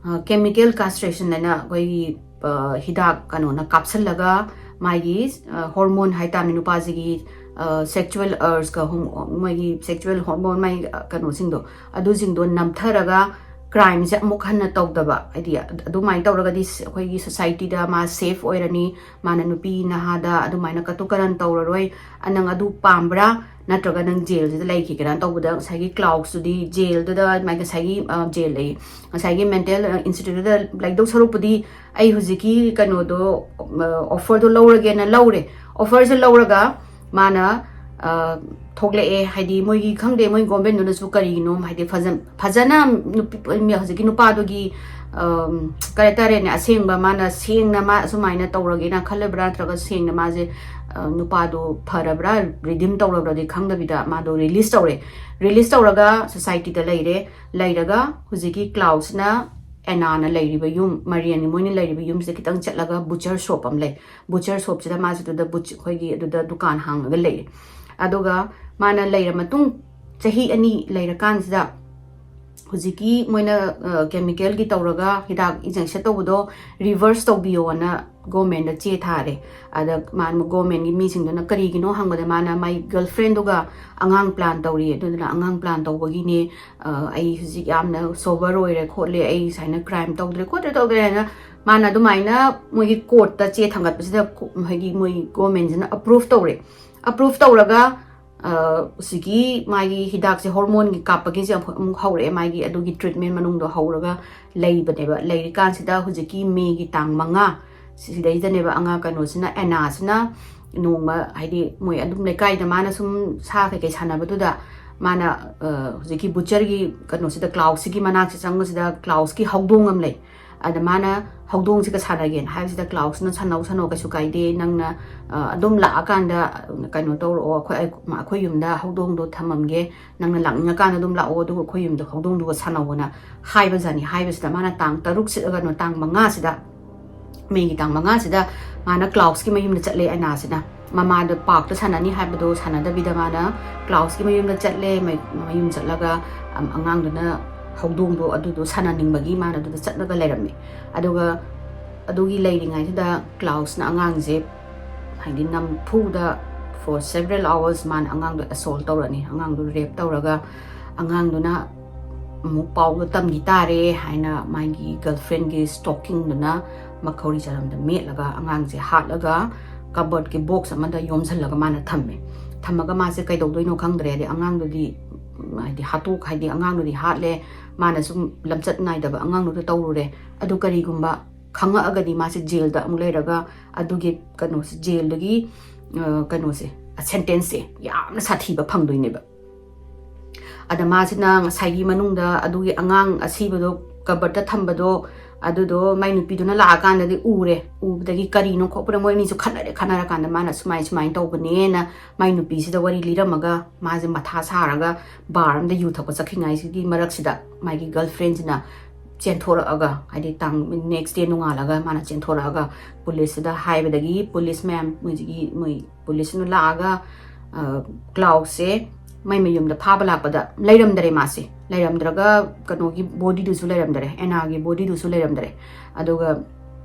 ꯑ, ꯀꯦꯃꯤꯀꯦꯜ ꯀꯥꯁꯇ꯭ꯔꯦꯁꯟ ꯍꯥꯏꯅ ꯑꯩꯈꯣꯏꯒꯤ, ꯑ, ꯍꯤꯗꯥꯛ ꯀꯩꯅꯣꯅ ꯀꯥꯞꯁꯜꯂꯒ ꯃꯥꯒꯤ, ꯑ, ꯍꯣꯔꯃꯣꯟ ꯍꯥꯏꯇꯥꯔꯦ, ꯅꯨꯄꯥꯁꯤꯒꯤ, ꯑ, ꯁꯦꯛꯆꯨꯋꯦꯜ ꯑꯔꯖꯀ ꯍꯣꯝ-, ꯃꯣꯏꯒꯤ ꯁꯦꯛꯆꯨꯋꯦꯜ ꯍꯣꯔꯃꯣꯟ, ꯃꯥꯒꯤ, ꯑ, ꯀꯩꯅꯣꯁꯤꯡꯗꯣ, ꯑꯗꯨꯁꯤꯡꯗꯣ ꯅꯝꯊꯔꯒ ꯀ꯭ꯔꯥꯏꯝꯁꯦ ꯑꯃꯨꯛ ꯍꯟꯅ ꯇꯧꯗꯕ, ꯍꯥꯏꯗꯤ ꯑꯗꯨꯃꯥꯏꯅ ꯇꯧꯔꯒꯗꯤ ꯑꯩꯈꯣꯏꯒꯤ ꯁꯣꯁꯥꯏꯇꯤꯗ ꯃꯥ ꯁꯦꯐ ꯑꯣꯏꯔꯅꯤ, ꯃꯥꯅ ꯅꯨꯄꯤ ꯅꯍꯥꯗ ꯑꯗꯨꯃꯥꯏꯅ ꯀꯇꯨ ꯀꯔꯟ ꯇꯧꯔꯔꯣꯏ꯫ ꯑ, ꯅꯪ ꯑꯗꯨ ꯄꯥꯝꯕ꯭ꯔꯥ? ꯅꯠꯇ꯭ꯔꯒ ꯅꯪ ꯖꯦꯜꯁꯤꯗ ꯂꯩꯈꯤꯒꯦꯔꯥ ꯇꯧꯕꯗ, ꯉꯁꯥꯏꯒꯤ ꯀ꯭ꯂꯥꯎꯁꯇꯨꯗꯤ ꯖꯦꯜꯗꯨꯗ, ꯃꯥꯏ ꯉꯁꯥꯏꯒꯤ, ꯑ, ꯖꯦꯜ ꯑꯌꯦ, ꯉꯁꯥꯏꯒꯤ ꯃꯦꯟꯇꯦꯜ, ꯑ, ꯏꯟꯁꯇꯤꯇ꯭ꯌꯨꯠꯇꯨꯗ ꯂꯩꯗꯧ ꯁꯔꯨꯛꯄꯨꯗꯤ ꯑꯩ ꯍꯧꯖꯤꯛꯀꯤ ꯀꯩꯅꯣꯗꯣ, ꯑ, ꯑꯣꯐꯔꯗꯣ ꯂꯧꯔꯒꯦꯅ ꯂꯧꯔꯦ꯫ ꯑꯣꯐꯔꯁꯦ ꯂꯧꯔꯒ ꯃꯥꯅ, ꯑ, ꯊꯣꯛꯂꯛꯑꯦ꯫ ꯍꯥꯏꯗꯤ ꯃꯣꯏꯒꯤ, ꯈꯪꯗꯦ, ꯃꯣꯏ ꯒꯣꯔꯃꯦꯟꯗꯨꯅꯁꯨ ꯀꯔꯤꯒꯤꯅꯣ, ꯍꯥꯏꯗꯤ ꯐꯖ-, ꯐꯖꯅ ꯅꯨꯄꯤ, ꯍꯧꯖꯤꯛꯀꯤ ꯅꯨꯄꯥꯗꯨꯒꯤ, ꯑꯝ, ꯀꯔꯤ ꯍꯥꯏꯇꯥꯔꯦꯅꯦ, ꯑꯁꯦꯡꯕ ꯃꯥꯅ ꯁꯦꯡꯅ ꯃꯥ ꯑꯁꯨꯃꯥꯏꯅ ꯇꯧꯔꯒꯦꯅ ꯈꯜꯂꯕ꯭ꯔꯥ, ꯅꯠꯇ꯭ꯔꯒ ꯁꯦꯡꯅ ꯃꯥꯁꯦ, ꯅꯨꯄꯥꯗꯣ ꯐꯔꯕ꯭ꯔꯥ, ꯔꯤꯗꯤꯝ ꯇꯧꯔꯕ꯭ꯔꯥꯗꯤ ꯈꯪꯗꯕꯤꯗ ꯃꯥꯗꯣ ꯔꯤꯂꯤꯁ ꯇꯧꯔꯦ꯫ ꯔꯤꯂꯤꯁ ꯇꯧꯔꯒ ꯁꯣꯁꯥꯏꯇꯤꯗ ꯂꯩꯔꯦ꯫ ꯂꯩꯔꯒ ꯍꯧꯖꯤꯛꯀꯤ ꯀ꯭ꯂꯥꯎꯁꯤꯅ ꯑꯦꯅꯥꯅ ꯂꯩꯔꯤꯕ ꯌꯨꯝ, ꯃꯔꯤꯌꯟꯒꯤ ꯃꯣꯏꯅ ꯂꯩꯔꯤꯕ ꯌꯨꯝꯁꯤꯗ ꯈꯤꯇꯪ ꯆꯠꯂꯒ ꯕꯨꯆꯔ ꯁꯣꯞ ꯑꯃ ꯂꯩ꯫ ꯕꯨꯆꯔ ꯁꯣꯞꯁꯤꯗ ꯃꯥꯁꯦ ꯑꯗꯨꯗ ꯕꯨꯆ-, ꯑꯩꯈꯣꯏꯒꯤ ꯑꯗꯨꯗ ꯗꯨꯀꯥꯟ ꯍꯥꯡꯉꯒ ꯂꯩꯔꯦ꯫ ꯑꯗꯨꯒ ꯃꯥꯅ ꯂꯩꯔ ꯃꯇꯨꯡ ꯆꯍꯤ ꯑꯅꯤ ꯂꯩꯔꯀꯥꯟꯁꯤꯗ ꯍꯧꯖꯤꯛꯀꯤ ꯃꯣꯏꯅ ꯀꯦꯃꯤꯀꯦꯜꯒꯤ ꯇꯧꯔꯒ ꯍꯤꯗꯥꯛ ꯏꯟꯖꯦꯛꯁꯟ ꯇꯧꯕꯗꯣ ꯔꯤꯚꯔꯁ ꯇꯧꯕꯤꯌꯣꯅ ꯒꯣꯔꯃꯦꯟꯗ ꯆꯦ ꯊꯥꯔꯦ꯫ ꯑꯗ ꯃꯥ ꯒꯣꯔꯃꯦꯟꯒꯤ ꯃꯤꯁꯤꯡꯗꯨꯅ ꯀꯔꯤꯒꯤꯅꯣ ꯍꯪꯕꯗ ꯃꯥꯅ ꯃꯥꯏ ꯒꯔꯜꯐ꯭ꯔꯦꯟꯗꯨꯒ ꯑꯉꯥꯡ ꯄ꯭ꯂꯥꯟ ꯇꯧꯔꯤ, ꯑꯗꯨꯗꯨꯅ ꯑꯉꯥꯡ ꯄ꯭ꯂꯥꯟ ꯇꯧꯕꯒꯤꯅꯦ, ꯑ, ꯑꯩ ꯍꯧꯖꯤꯛ ꯌꯥꯝꯅ ꯁꯣꯕꯔ ꯑꯣꯏꯔꯦ ꯈꯣꯠꯂꯦ, ꯑꯩ ꯁꯨꯃꯥꯏꯅ ꯀ꯭ꯔꯥꯏꯝ ꯇꯧꯗ꯭ꯔꯦ ꯈꯣꯠꯇ꯭ꯔꯦ ꯇꯧꯗ꯭ꯔꯦ ꯍꯥꯏꯅ ꯃꯥꯅ ꯑꯗꯨꯃꯥꯏꯅ ꯃꯣꯏꯒꯤ ꯀꯣꯔꯠꯇ ꯆꯦ ꯊꯥꯡꯒꯠꯄꯁꯤꯗ ꯀꯣ-, ꯍꯥꯏꯗꯤ ꯃꯣꯏ ꯒꯣꯔꯃꯦꯟꯁꯤꯅ ꯑꯄ꯭ꯔꯨꯐ ꯇꯧꯔꯦ꯫ ꯑꯄ꯭ꯔꯨꯐ ꯇꯧꯔꯒ, ꯑ, ꯍꯧꯖꯤꯛꯀꯤ ꯃꯥꯒꯤ ꯍꯤꯗꯥꯛꯁꯦ ꯍꯣꯔꯃꯣꯟꯒꯤ ꯀꯥꯞꯄꯒꯤꯁꯦ ꯑꯃꯨꯛ, ꯑꯃꯨꯛ ꯍꯧꯔꯛꯑꯦ, ꯃꯥꯒꯤ ꯑꯗꯨꯒꯤ ꯇ꯭ꯔꯤꯠꯃꯦꯟ ꯃꯅꯨꯡꯗꯣ ꯍꯧꯔꯒ ꯂꯩꯕꯅꯦꯕ꯫ ꯂꯩꯔꯤꯀꯥꯟꯁꯤꯗ ꯍꯧꯖꯤꯛꯀꯤ ꯃꯦꯒꯤ ꯇꯥꯡ ꯃꯉꯥ ꯁꯤꯗꯩꯗꯅꯦꯕ ꯑꯉꯥꯡ ꯀꯩꯅꯣꯁꯤꯅ, ꯑꯦꯅꯥꯁꯤꯅ ꯅꯣꯡꯃ, ꯍꯥꯏꯗꯤ ꯃꯣꯏ ꯑꯗꯨꯝ ꯂꯩꯀꯥꯏꯗ ꯃꯥꯅ ꯁꯨꯝ ꯁꯥ ꯀꯩꯀꯩ ꯁꯥꯟꯅꯕꯗꯨꯗ ꯃꯥꯅ, ꯑ, ꯍꯧꯖꯤꯛꯀꯤ ꯕꯨꯆꯔꯒꯤ ꯀꯩꯅꯣꯁꯤꯗ, ꯀ꯭ꯂꯥꯎꯁꯀꯤ ꯃꯅꯥꯛꯁꯦ ꯆꯪꯕꯁꯤꯗ ꯀ꯭ꯂꯥꯎꯁꯀꯤ ꯍꯧꯗꯣꯡ ꯑꯃ ꯂꯩ꯫ ꯑꯗ ꯃꯥꯅ ꯍꯧꯗꯣꯡꯁꯤꯒ ꯁꯥꯟꯅꯒꯦꯅ ꯍꯥꯏꯕꯁꯤꯗ ꯀ꯭ꯂꯥꯎꯁꯅ "ꯁꯥꯟꯅꯧ, ꯁꯥꯟꯅꯧ, ꯀꯩꯁꯨ ꯀꯥꯏꯗꯦ, ꯅꯪꯅ, ꯑ, ꯑꯗꯨꯝ ꯂꯥꯛꯑꯀꯥꯟꯗ, ꯑ, ꯀꯩꯅꯣ ꯇꯧꯔꯛꯑꯣ, ꯑꯩꯈꯣꯏ, ꯑꯩ-, ꯑꯩꯈꯣꯏ ꯌꯨꯝꯗ ꯍꯧꯗꯣꯡꯗꯣ ꯊꯝꯃꯝꯒꯦ, ꯅꯪꯅ ꯂꯥꯛꯅꯤꯡꯉꯀꯥꯟꯗ ꯑꯗꯨꯝ ꯂꯥꯛꯑꯣ, ꯑꯗꯨꯒ ꯑꯩꯈꯣꯏ ꯌꯨꯝꯗ ꯍꯧꯗꯣꯡꯗꯨꯒ ꯁꯥꯟꯅꯧꯑꯣꯅ" ꯍꯥꯏꯕꯖꯥꯠꯅꯤ꯫ ꯍꯥꯏꯕꯁꯤꯗ ꯃꯥꯅ ꯇꯥꯡ ꯇꯔꯨꯛꯁꯤꯗ, ꯀꯩꯅꯣ, ꯇꯥꯡ ꯃꯉꯥꯁꯤꯗ, ꯃꯦꯒꯤ ꯇꯥꯡ ꯃꯉꯥꯁꯤꯗ ꯃꯥꯅ ꯀ꯭ꯂꯥꯎꯁꯀꯤ ꯃꯌꯨꯝꯗ ꯆꯠꯂꯦ, ꯑꯦꯅꯥꯁꯤꯅ꯫ ꯃꯃꯥꯗꯣ ꯄꯥꯔꯛꯇ ꯁꯥꯟꯅꯅꯤ ꯍꯥꯏꯕꯗꯣ ꯁꯥꯟꯅꯗꯕꯤꯗ ꯃꯥꯅ ꯀ꯭ꯂꯥꯎꯁꯀꯤ ꯃꯌꯨꯝꯗ ꯆꯠꯂꯦ꯫ ꯃ-, ꯃꯌꯨꯝ ꯆꯠꯂꯒ, ꯑꯝ, ꯑꯉꯥꯡꯗꯨꯅ ꯍꯧꯗꯣꯡꯗꯣ ꯑꯗꯨꯗꯣ ꯁꯥꯟꯅꯅꯤꯡꯕꯒꯤ ꯃꯥꯅ ꯑꯗꯨꯗ ꯆꯠꯂꯒ ꯂꯩꯔꯝꯃꯦ꯫ ꯑꯗꯨꯒ ꯑꯗꯨꯒꯤ ꯂꯩꯔꯤꯉꯩꯗꯨꯗ ꯀ꯭ꯂꯥꯎꯁꯅ ꯑꯉꯥꯡꯁꯦ, ꯍꯥꯏꯗꯤ, ꯅꯝꯐꯨꯗ for several hours ꯃꯥꯅ ꯑꯉꯥꯡꯗꯣ ꯑꯦꯁꯣꯜ ꯇꯧꯔꯅꯤ, ꯑꯉꯥꯡꯗꯣ ꯔꯦꯞ ꯇꯧꯔꯒ ꯑꯉꯥꯡꯗꯨꯅ ꯑꯃꯨꯛ ꯄꯥꯎꯗꯣ ꯇꯝꯈꯤ ꯇꯥꯔꯦ ꯍꯥꯏꯅ ꯃꯥꯒꯤ ꯒꯔꯜꯐ꯭ꯔꯦꯟꯒꯤ ꯁ꯭ꯇꯣꯀꯤꯡꯗꯨꯅ ꯃꯈꯧꯔꯤ ꯆꯔꯝꯗ ꯃꯦꯠꯂꯒ ꯑꯉꯥꯡꯁꯦ ꯍꯥꯠꯂꯒ ꯀꯕꯔꯠꯀꯤ ꯕꯣꯛꯁ ꯑꯃꯗ ꯌꯣꯝꯁꯤꯜꯂꯒ ꯃꯥꯅ ꯊꯝꯃꯦ꯫ ꯊꯝꯃꯒ ꯃꯥꯁꯦ ꯀꯩꯗꯧꯗꯣꯏꯅꯣ ꯈꯪꯗ꯭ꯔꯦ꯫ ꯍꯥꯏꯗꯤ ꯑꯉꯥꯡꯗꯨꯗꯤ, ꯎꯝ, ꯍꯥꯏꯗꯤ ꯍꯥꯠꯇꯣꯛ-, ꯍꯥꯏꯗꯤ ꯑꯉꯥꯡꯗꯨꯗꯤ ꯍꯥꯠꯂꯦ, ꯃꯥꯅ ꯁꯨꯝ ꯂꯝꯆꯠ ꯅꯥꯏꯗꯕ ꯑꯉꯥꯡꯗꯨꯗ ꯇꯧꯔꯨꯔꯦ꯫ ꯑꯗꯨ ꯀꯔꯤꯒꯨꯝꯕ ꯈꯪꯉꯛꯑꯒꯗꯤ ꯃꯥꯁꯦ ꯖꯦꯜꯗ ꯑꯃꯨꯛ ꯂꯩꯔꯒ ꯑꯗꯨꯒꯤ ꯀꯩꯅꯣꯁꯦ, ꯖꯦꯜꯗꯒꯤ, ꯑ, ꯀꯩꯅꯣꯁꯦ, ꯁꯦꯟꯇꯦꯟꯁꯁꯦ ꯌꯥꯝꯅ ꯁꯥꯊꯤꯕ ꯐꯪꯗꯣꯏꯅꯦꯕ꯫ ꯑꯗ ꯃꯥꯁꯤꯅ ꯉꯁꯥꯏꯒꯤ ꯃꯅꯨꯡꯗ ꯑꯗꯨꯒꯤ ꯑꯉꯥꯡ ꯑꯁꯤꯕꯗꯣ ꯀꯕꯔꯠꯇ ꯊꯝꯕꯗꯣ ꯑꯗꯨꯗꯣ ꯃꯥꯏ ꯅꯨꯄꯤꯗꯨꯅ ꯂꯥꯛꯑꯀꯥꯟꯗꯗꯤ ꯎꯔꯦ꯫ ꯎꯕꯗꯒꯤ ꯀꯔꯤꯅꯣ ꯈꯣꯠꯄꯅꯣ ꯃꯣꯏ ꯑꯅꯤꯁꯨ ꯈꯠꯅꯔꯦ꯫ ꯈꯠꯅꯔꯀꯥꯟꯗ ꯃꯥꯅ ꯁꯨꯃꯥꯏ ꯁꯨꯃꯥꯏꯅ ꯇꯧꯕꯅꯦꯅ ꯃꯥꯏ ꯅꯨꯄꯤꯁꯤꯗ ꯋꯥꯔꯤ ꯂꯤꯔꯝꯃꯒ, ꯃꯥꯁꯦ ꯃꯊꯥ ꯁꯥꯔꯒ ꯕꯥꯔ ꯑꯃꯗ ꯌꯨ ꯊꯛꯄ ꯆꯠꯈꯤꯉꯥꯏꯁꯤꯒꯤ ꯃꯔꯛꯁꯤꯗ ꯃꯥꯒꯤ ꯒꯔꯜ ꯐ꯭ꯔꯦꯟꯁꯤꯅ ꯆꯦꯟꯊꯣꯔꯛꯑꯒ, ꯍꯥꯏꯗꯤ ꯇꯥꯡ next day ꯅꯣꯡꯉꯥꯜꯂꯒ ꯃꯥꯅ ꯆꯦꯟꯊꯣꯔꯛꯑꯒ ꯄꯨꯂꯤꯁꯁꯤꯗ ꯍꯥꯏꯕꯗꯒꯤ ꯄꯨꯂꯤꯁ ꯃꯌꯥꯝ, ꯃꯣꯏꯁꯤꯒꯤ, ꯃꯣꯏ ꯄꯨꯂꯤꯁꯁꯤꯅ ꯂꯥꯛꯑꯒ, ꯑ, ꯀ꯭ꯂꯥꯎꯁꯦ ꯃꯥꯏ ꯃꯌꯨꯝꯗ ꯐꯥꯕ ꯂꯥꯛꯄꯗ ꯂꯩꯔꯝꯗꯔꯦ꯫ ꯃꯥꯁꯦ ꯂꯩꯔꯝꯗ꯭ꯔꯒ ꯀꯩꯅꯣꯒꯤ ꯕꯣꯗꯤꯗꯨꯁꯨ ꯂꯩꯔꯝꯗꯔꯦ, ꯑꯦꯅꯥꯒꯤ ꯕꯣꯗꯤꯗꯨꯁꯨ ꯂꯩꯔꯝꯗꯔꯦ꯫ ꯑꯗꯨꯒ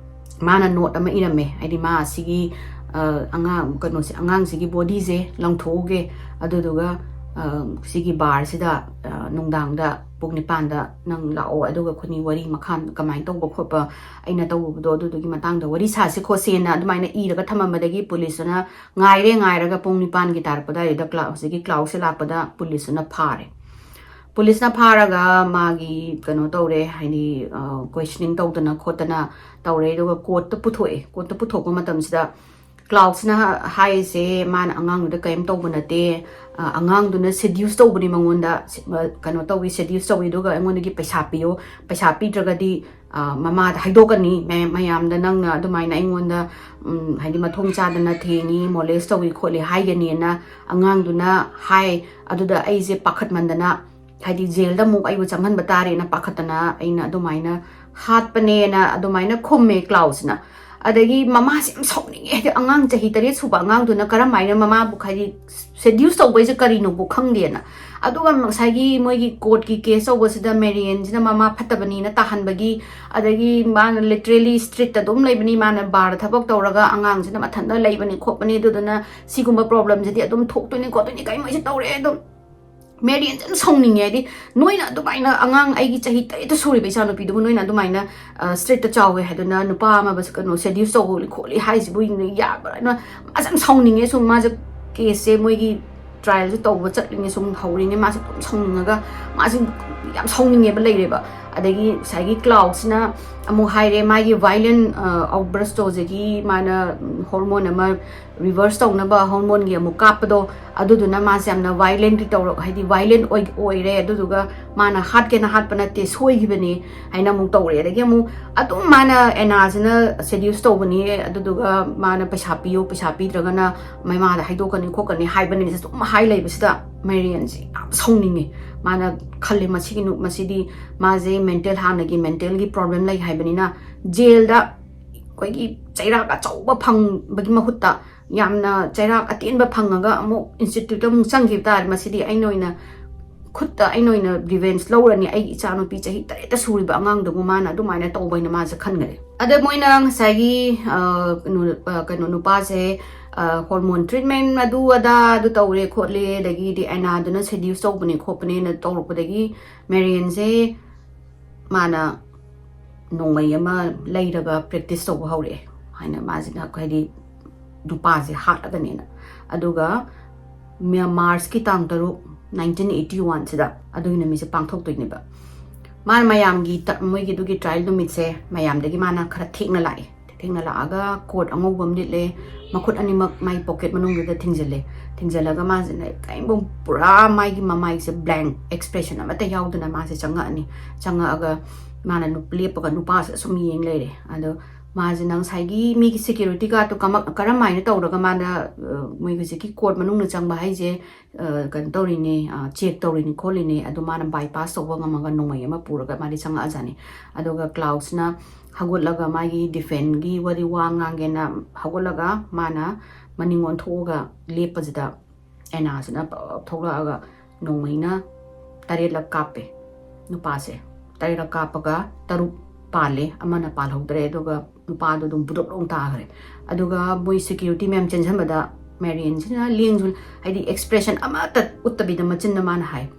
ꯃꯥꯅ ꯅꯣꯠ ꯑꯃ ꯏꯔꯝꯃꯦ, ꯍꯥꯏꯗꯤ ꯃꯥ ꯑꯁꯤꯒꯤ, ꯑ, ꯑꯉꯥꯡ, ꯀꯩꯅꯣꯁꯦ, ꯑꯉꯥꯡꯁꯤꯒꯤ ꯕꯣꯗꯤꯁꯦ ꯂꯪꯊꯣꯛꯎꯒꯦ, ꯑꯗꯨꯗꯨꯒ, ꯑ, ꯁꯤꯒꯤ ꯕꯥꯔꯁꯤꯗ, ꯑ, ꯅꯨꯡꯗꯥꯡꯗ ꯄꯨꯡ ꯅꯤꯄꯥꯟꯗ ꯅꯪ ꯂꯥꯛꯑꯣ, ꯑꯗꯨꯒ ꯑꯩꯈꯣꯏꯅꯤ ꯋꯥꯔꯤ ꯃꯈꯥ ꯀꯃꯥꯏꯅ ꯇꯧꯕ ꯈꯣꯠꯄ, ꯑꯩꯅ ꯇꯧꯕꯗꯣ ꯑꯗꯨꯗꯨꯒꯤ ꯃꯇꯥꯡꯗ ꯋꯥꯔꯤ ꯁꯥꯁꯤ ꯈꯣꯠꯁꯦꯅ ꯑꯗꯨꯃꯥꯏꯅ ꯏꯔꯒ ꯊꯝꯃꯝꯕꯗꯒꯤ ꯄꯨꯂꯤꯁꯇꯨꯅ ꯉꯥꯏꯔꯦ, ꯉꯥꯏꯔꯒ ꯄꯨꯡ ꯅꯤꯄꯥꯟꯒꯤ ꯇꯥꯔꯛꯄ ꯑꯗꯨꯋꯥꯏꯗꯨꯗ ꯀ꯭ꯂꯥꯎ-, ꯍꯧꯖꯤꯛꯀꯤ ꯀ꯭ꯂꯥꯎꯁꯦ ꯂꯥꯛꯄꯗ ꯄꯨꯂꯤꯁꯇꯨꯅ ꯐꯥꯔꯦ꯫ ꯄꯨꯂꯤꯁꯅ ꯐꯥꯔꯒ ꯃꯥꯒꯤ ꯀꯩꯅꯣ ꯇꯧꯔꯦ, ꯍꯥꯏꯗꯤ, ꯑ, questioning ꯇꯧꯗꯅ ꯈꯣꯠꯇꯅ ꯇꯧꯔꯦ꯫ ꯑꯗꯨꯒ ꯀꯣꯔꯠꯇ ꯄꯨꯊꯣꯛꯑꯦ꯫ ꯀꯣꯔꯠꯇ ꯄꯨꯊꯣꯛꯄ ꯃꯇꯝꯁꯤꯗ ꯀ꯭ꯂꯥꯎꯁꯅ ꯍꯥꯏꯔꯤꯁꯦ ꯃꯥꯅ ꯑꯉꯥꯡꯗꯨꯗ ꯀꯔꯤꯝ ꯇꯧꯕ ꯅꯠꯇꯦ, ꯑ, ꯑꯉꯥꯡꯗꯨꯅ seduce ꯇꯧꯕꯅꯤ ꯃꯉꯣꯟꯗ, ꯁꯤ-, ꯑ, ꯀꯩꯅꯣ ꯇꯧꯋꯤ, seduce ꯇꯧꯋꯤ, ꯑꯗꯨꯒ ꯑꯩꯉꯣꯟꯗꯒꯤ ꯄꯩꯁꯥ ꯄꯤꯌꯣ, ꯄꯩꯁꯥ ꯄꯤꯗ꯭ꯔꯒꯗꯤ, ꯑ, ꯃꯃꯥꯗ ꯍꯥꯏꯗꯣꯛꯀꯅꯤ, ꯃꯌꯥꯝ-, ꯃꯌꯥꯝꯗ ꯅꯪꯅ ꯑꯗꯨꯃꯥꯏꯅ ꯑꯩꯉꯣꯟꯗ, ꯎꯝ, ꯍꯥꯏꯗꯤ ꯃꯊꯣꯡ ꯆꯥꯗꯅ ꯊꯦꯡꯉꯤ, molest ꯇꯧꯏ ꯈꯣꯠꯂꯤ ꯍꯥꯏꯒꯅꯤꯅ ꯑꯉꯥꯡꯗꯨꯅ ꯍꯥꯏ꯫ ꯑꯗꯨꯗ ꯑꯩꯁꯦ ꯄꯥꯈꯠꯃꯟꯗꯅ, ꯍꯥꯏꯗꯤ ꯖꯦꯜꯗ ꯑꯃꯨꯛ ꯑꯩꯕꯨ ꯆꯪꯍꯟꯕ ꯇꯥꯔꯦꯅ ꯄꯥꯈꯠꯇꯅ ꯑꯩꯅ ꯑꯗꯨꯃꯥꯏꯅ ꯍꯥꯠꯄꯅꯦꯅ ꯑꯗꯨꯃꯥꯏꯅ ꯈꯨꯝꯃꯦ ꯀ꯭ꯂꯥꯎꯁꯅ꯫ ꯑꯗꯒꯤ ꯃꯃꯥꯁꯦ ꯌꯥꯝ ꯁꯥꯎꯅꯤꯡꯉꯦ, ꯍꯥꯏꯗꯤ ꯑꯉꯥꯡ ꯆꯍꯤ ꯇꯔꯦꯠ ꯁꯨꯕ ꯑꯉꯥꯡꯗꯨꯅ ꯀꯔꯝꯍꯥꯏꯅ ꯃꯃꯥꯕꯨ, ꯍꯥꯏꯗꯤ seduce ꯇꯧꯕꯩꯁꯦ ꯀꯔꯤꯅꯣꯕꯨ ꯈꯪꯗꯦꯅ꯫ ꯑꯗꯨꯒ ꯉꯁꯥꯏꯒꯤ ꯃꯣꯏꯒꯤ ꯀꯣꯔꯠꯀꯤ ꯀꯦꯁ ꯇꯧꯕꯁꯤꯗ ꯃꯦꯔꯤꯌꯟꯁꯤꯅ ꯃꯃꯥ ꯐꯠꯇꯕꯅꯤꯅ ꯇꯥꯍꯟꯕꯒꯤ, ꯑꯗꯒꯤ ꯃꯥꯅ literally street ꯑꯗꯨꯝ ꯂꯩꯕꯅꯤ, ꯃꯥꯅ ꯕꯥꯔꯗ ꯊꯕꯛ ꯇꯧꯔꯒ ꯑꯉꯥꯡꯁꯤꯅ ꯃꯊꯟꯇ ꯂꯩꯕꯅꯤ ꯈꯣꯠꯄꯅꯤ, ꯑꯗꯨꯗꯨꯅ ꯁꯤꯒꯨꯝꯕ problemꯁꯤꯗꯤ ꯑꯗꯨꯝ ꯊꯣꯛꯇꯣꯏꯅꯤ ꯈꯣꯠꯇꯣꯏꯅꯤ ꯀꯩ ꯃꯣꯏꯁꯦ ꯇꯧꯔꯦ ꯑꯗꯨꯝ꯫ ꯃꯦꯔꯤꯌꯟꯁꯦ ꯌꯥꯝ ꯁꯥꯎꯅꯤꯡꯉꯦ, ꯍꯥꯏꯗꯤ ꯅꯣꯏꯅ ꯑꯗꯨꯃꯥꯏꯅ ꯑꯉꯥꯡ, ꯑꯩꯒꯤ ꯆꯍꯤ ꯇꯔꯦꯠꯇ ꯁꯨꯔꯤꯕ ꯏꯆꯥꯅꯨꯄꯤꯗꯨꯕꯨ ꯅꯣꯏꯅ ꯑꯗꯨꯃꯥꯏꯅ, ꯑ, streetꯇ ꯆꯥꯎꯋꯦ ꯍꯥꯏꯗꯅ ꯅꯨꯄꯥ ꯑꯃꯕꯨ ꯀꯩꯅꯣ seduce ꯇꯧꯕ ꯈꯣꯠꯂꯤ ꯍꯥꯏꯁꯤꯕꯨ ꯌꯥꯕ꯭ꯔꯥ? ꯃꯥꯁꯦ ꯌꯥꯝ ꯁꯥꯎꯅꯤꯡꯉꯦ꯫ ꯁꯨꯝ ꯃꯥꯁꯦ ꯀꯦꯁꯁꯦ ꯃꯣꯏꯒꯤ trialꯁꯨ ꯇꯧꯕ ꯆꯠꯂꯤꯉꯩ ꯁꯨꯝ ꯍꯧꯔꯤꯉꯩ ꯃꯥꯁꯦ ꯑꯗꯨꯝ ꯁꯥꯎꯅꯤꯡꯉꯒ ꯃꯥꯁꯦ ꯌꯥꯝ ꯁꯥꯎꯅꯤꯡꯉꯦꯕ ꯂꯩꯔꯦꯕ꯫ ꯑꯗꯒꯤ ꯉꯁꯥꯏꯒꯤ ꯀ꯭ꯂꯥꯎꯗꯁꯤꯅ ꯑꯃꯨꯛ ꯍꯥꯏꯔꯦ, ꯃꯥꯒꯤ violent outburst ꯇꯧꯖꯒꯤ, ꯃꯥꯅ ꯍꯣꯔꯃꯣꯟ ꯑꯃ ꯔꯤꯚꯔꯁ ꯇꯧꯅꯕ ꯍꯣꯔꯃꯣꯟꯒꯤ ꯑꯃꯨꯛ ꯀꯥꯞꯄꯗꯣ, ꯑꯗꯨꯗꯨꯅ ꯃꯥꯁꯦ ꯌꯥꯝꯅ violent ꯇꯧꯔ, ꯍꯥꯏꯗꯤ violent ꯑꯣꯏ ꯑꯣꯏꯔꯦ꯫ ꯑꯗꯨꯗꯨꯒ ꯃꯥꯅ ꯍꯥꯠꯀꯦꯅ ꯍꯥꯠꯄ ꯅꯠꯇꯦ, ꯁꯣꯏꯈꯤꯕꯅꯤ ꯍꯥꯏꯅ ꯑꯃꯨꯛ ꯇꯧꯔꯦ꯫ ꯑꯗꯒꯤ ꯑꯃꯨꯛ ꯑꯗꯨꯝ ꯃꯥꯅ, ꯑꯦꯅꯥꯁꯤꯅ seduce ꯇꯧꯕꯅꯤ, ꯑꯗꯨꯗꯨꯒ ꯃꯥꯅ ꯄꯩꯁꯥ ꯄꯤꯌꯣ, ꯄꯩꯁꯥ ꯄꯤꯗ꯭ꯔꯒꯅ ꯃꯃꯥꯗ ꯍꯥꯏꯗꯣꯛꯀꯅꯤ ꯈꯣꯠꯀꯅꯤ ꯍꯥꯏꯕꯅꯤ ꯑꯗꯨꯝ ꯍꯥꯏ ꯂꯩꯕꯁꯤꯗ ꯃꯦꯔꯤꯌꯟꯁꯦ ꯌꯥꯝ ꯁꯥꯎꯅꯤꯡꯉꯦ꯫ ꯃꯥꯅ ꯈꯜꯂꯦ, "ꯃꯁꯤꯒꯤ ꯅꯨ-, ꯃꯁꯤꯗꯤ ꯃꯥꯁꯦ ꯃꯦꯟꯇꯦꯜ, ꯍꯥꯟꯅꯒꯤ ꯃꯦꯟꯇꯦꯜꯒꯤ ꯄ꯭ꯔꯣꯕ꯭ꯂꯦꯝ ꯂꯩ ꯍꯥꯏꯕꯅꯤꯅ ꯖꯦꯜꯗ ꯑꯩꯈꯣꯏꯒꯤ ꯆꯩꯔꯥꯛ ꯑꯆꯧꯕ ꯐꯪꯕꯒꯤ ꯃꯍꯨꯠꯇ ꯌꯥꯝꯅ ꯆꯩꯔꯥꯛ ꯑꯇꯦꯟꯕ ꯐꯪꯉꯒ ꯑꯃꯨꯛ ꯏꯟꯁꯇꯤꯇ꯭ꯌꯨꯠꯇ ꯑꯃꯨꯛ ꯆꯪꯈꯤꯕ ꯇꯥꯔꯗꯤ ꯃꯁꯤꯗꯤ ꯑꯩꯅ ꯑꯣꯏꯅ ꯈꯨꯠꯇ ꯑꯩꯅ ꯑꯣꯏꯅ ꯔꯤꯚꯦꯟꯖ ꯂꯧꯔꯅꯤ, ꯑꯩꯒꯤ ꯏꯆꯥꯅꯨꯄꯤ ꯆꯍꯤ ꯇꯔꯦꯠꯇ ꯁꯨꯔꯤꯕ ꯑꯉꯥꯡꯗꯨꯕꯨ" ꯃꯥꯅ ꯑꯗꯨꯃꯥꯏꯅ ꯇꯧꯕ ꯍꯥꯏꯅ ꯃꯥꯁꯦ ꯈꯟꯈꯔꯦ꯫ ꯑꯗ ꯃꯣꯏꯅ ꯉꯁꯥꯏꯒꯤ, ꯑ, ꯀꯩꯅꯣ, ꯑ, ꯀꯩꯅꯣ ꯅꯨꯄꯥꯁꯦ, ꯑ, ꯍꯣꯔꯃꯣꯟ ꯇ꯭ꯔꯤꯠꯃꯦꯟ ꯑꯗꯨ ꯑꯗꯥ ꯑꯗꯨ ꯇꯧꯔꯦ ꯈꯣꯠꯂꯦ, ꯑꯗꯒꯤꯗꯤ ꯑꯦꯅꯥꯗꯨꯅ ꯁꯦꯗ꯭ꯌꯨꯁ ꯇꯧꯕꯅꯦ ꯈꯣꯠꯄꯅꯦꯅ ꯇꯧꯔꯛꯄꯗꯒꯤ ꯃꯦꯔꯤꯌꯟꯁꯦ ꯃꯥꯅ ꯅꯣꯡꯃꯩ ꯑꯃ ꯂꯩꯔꯒ ꯄ꯭ꯔꯦꯛꯇꯤꯁ ꯇꯧꯕ ꯍꯧꯔꯛꯑꯦ꯫ ꯍꯥꯏꯅ ꯃꯥꯁꯤꯅ ꯍꯥꯏꯗꯤ ꯅꯨꯄꯥꯁꯦ ꯍꯥꯠꯂꯒꯅꯦꯅ꯫ ꯑꯗꯨꯒ ꯃ-, ꯃꯥꯔꯆꯀꯤ ꯇꯥꯡ ꯇꯔꯨꯛ, nineteen eighty one ꯁꯤꯗ ꯑꯗꯨꯒꯤ ꯅꯨꯃꯤꯠꯁꯦ ꯄꯥꯡꯊꯣꯛꯇꯣꯏꯅꯦꯕ꯫ ꯃꯥꯅ ꯃꯌꯥꯝꯒꯤ ꯇ-, ꯃꯣꯏꯒꯤ ꯑꯗꯨꯒꯤ ꯇ꯭ꯔꯥꯏꯌꯦꯜ ꯅꯨꯃꯤꯠꯁꯦ ꯃꯌꯥꯝꯗꯒꯤ ꯃꯥꯅ ꯈꯔ ꯊꯦꯡꯅ ꯂꯥꯛꯑꯦ꯫ ꯊꯦꯡꯅ ꯂꯥꯛꯑꯒ ꯀꯣꯠ ꯑꯉꯧꯕ ꯑꯃ ꯂꯤꯠꯂꯦ, ꯃꯈꯨꯠ ꯑꯅꯤꯃꯛ ꯃꯥꯏ ꯄꯣꯀꯦꯠ ꯃꯅꯨꯡꯗꯨꯗ ꯊꯤꯡꯖꯤꯜꯂꯦ꯫ ꯊꯤꯡꯖꯤꯜꯂꯒ ꯃꯥꯁꯤꯅ ꯀꯔꯤꯝꯕ ꯄꯨꯔꯥ ꯃꯥꯒꯤ ꯃꯃꯥꯏꯁꯦ ꯕ꯭ꯂꯦꯡ ꯑꯦꯛꯁꯄ꯭ꯔꯦꯁꯟ ꯑꯃꯠꯇ ꯌꯥꯎꯗꯅ ꯃꯥꯁꯦ ꯆꯪꯉꯛꯑꯅꯤ꯫ ꯆꯪꯉꯛꯑꯒ ꯃꯥꯅ ꯅꯨꯞ-, ꯂꯦꯞꯄꯒ ꯅꯨꯄꯥꯁꯦ ꯁꯨꯝ ꯌꯦꯡ ꯂꯩꯔꯦ꯫ ꯑꯗꯣ ꯃꯥꯁꯤꯅ ꯉꯁꯥꯏꯒꯤ ꯃꯤꯒꯤ ꯁꯦꯀ꯭ꯌꯨꯔꯤꯇꯤ ꯒꯥꯔꯗꯇꯣ ꯀꯃ-, ꯀꯔꯝꯍꯥꯏꯅ ꯇꯧꯔꯒ ꯃꯥꯅ, ꯑ, ꯃꯣꯏ ꯍꯧꯖꯤꯛꯀꯤ ꯀꯣꯔꯠ ꯃꯅꯨꯡꯗ ꯆꯪꯕ ꯍꯥꯏꯁꯦ, ꯑ, ꯀꯩꯅꯣ ꯇꯧꯔꯤꯅꯦ, ꯑ, ꯆꯦꯛ ꯇꯧꯔꯤꯅꯤ ꯈꯣꯠꯂꯤꯅꯤ, ꯑꯗꯨ ꯃꯥꯅ ꯕꯥꯏꯄꯥꯁ ꯇꯧꯕ ꯉꯝꯃꯒ ꯅꯣꯡꯃꯩ ꯑꯃ ꯄꯨꯔꯒ ꯃꯥꯗꯤ ꯆꯪꯉꯛꯑꯖꯥꯠꯅꯤ꯫ ꯑꯗꯨꯒ ꯀ꯭ꯂꯥꯎꯁꯅ ꯍꯧꯒꯠꯂꯒ ꯃꯥꯒꯤ ꯗꯤꯐꯦꯟꯒꯤ ꯋꯥꯔꯤ ꯋꯥ ꯉꯥꯡꯒꯦꯅ ꯍꯧꯒꯠꯂꯒ ꯃꯥꯅ ꯃꯅꯤꯡ ꯑꯣꯟꯊꯣꯛꯑꯒ ꯂꯦꯞꯄꯁꯤꯗ ꯑꯦꯅꯥꯁꯤꯅ ꯄꯞ ꯊꯣꯛꯂꯛꯑꯒ ꯅꯣꯡꯃꯩꯅ ꯇꯔꯦꯠꯂꯛ ꯀꯥꯞꯄꯦ ꯅꯨꯄꯥꯁꯦ꯫ ꯇꯔꯦꯠꯂꯛ ꯀꯥꯞꯄꯒ ꯇꯔꯨꯛ ꯄꯥꯜꯂꯦ, ꯑꯃꯅ ꯄꯥꯜꯍꯧꯗ꯭ꯔꯦ꯫ ꯑꯗꯨꯒ ꯅꯨꯄꯥꯗꯣ ꯑꯗꯨꯝ ꯕꯨꯗꯨꯞ ꯂꯣꯡ ꯇꯥꯈ꯭ꯔꯦ꯫ ꯑꯗꯨꯒ ꯃꯣꯏ ꯁꯦꯀ꯭ꯌꯨꯔꯤꯇꯤ ꯃꯌꯥꯝ ꯆꯦꯟꯁꯤꯟꯕꯗ ꯃꯦꯔꯤꯌꯟꯁꯤꯅ ꯂꯦꯡꯁꯨ, ꯍꯥꯏꯗꯤ ꯑꯦꯛꯁꯄ꯭ꯔꯦꯁꯟ ꯑꯃꯠꯇ ꯎꯠꯇꯕꯤꯗ ꯃꯆꯤꯟꯗ ꯃꯥꯅ ꯍꯥꯏ,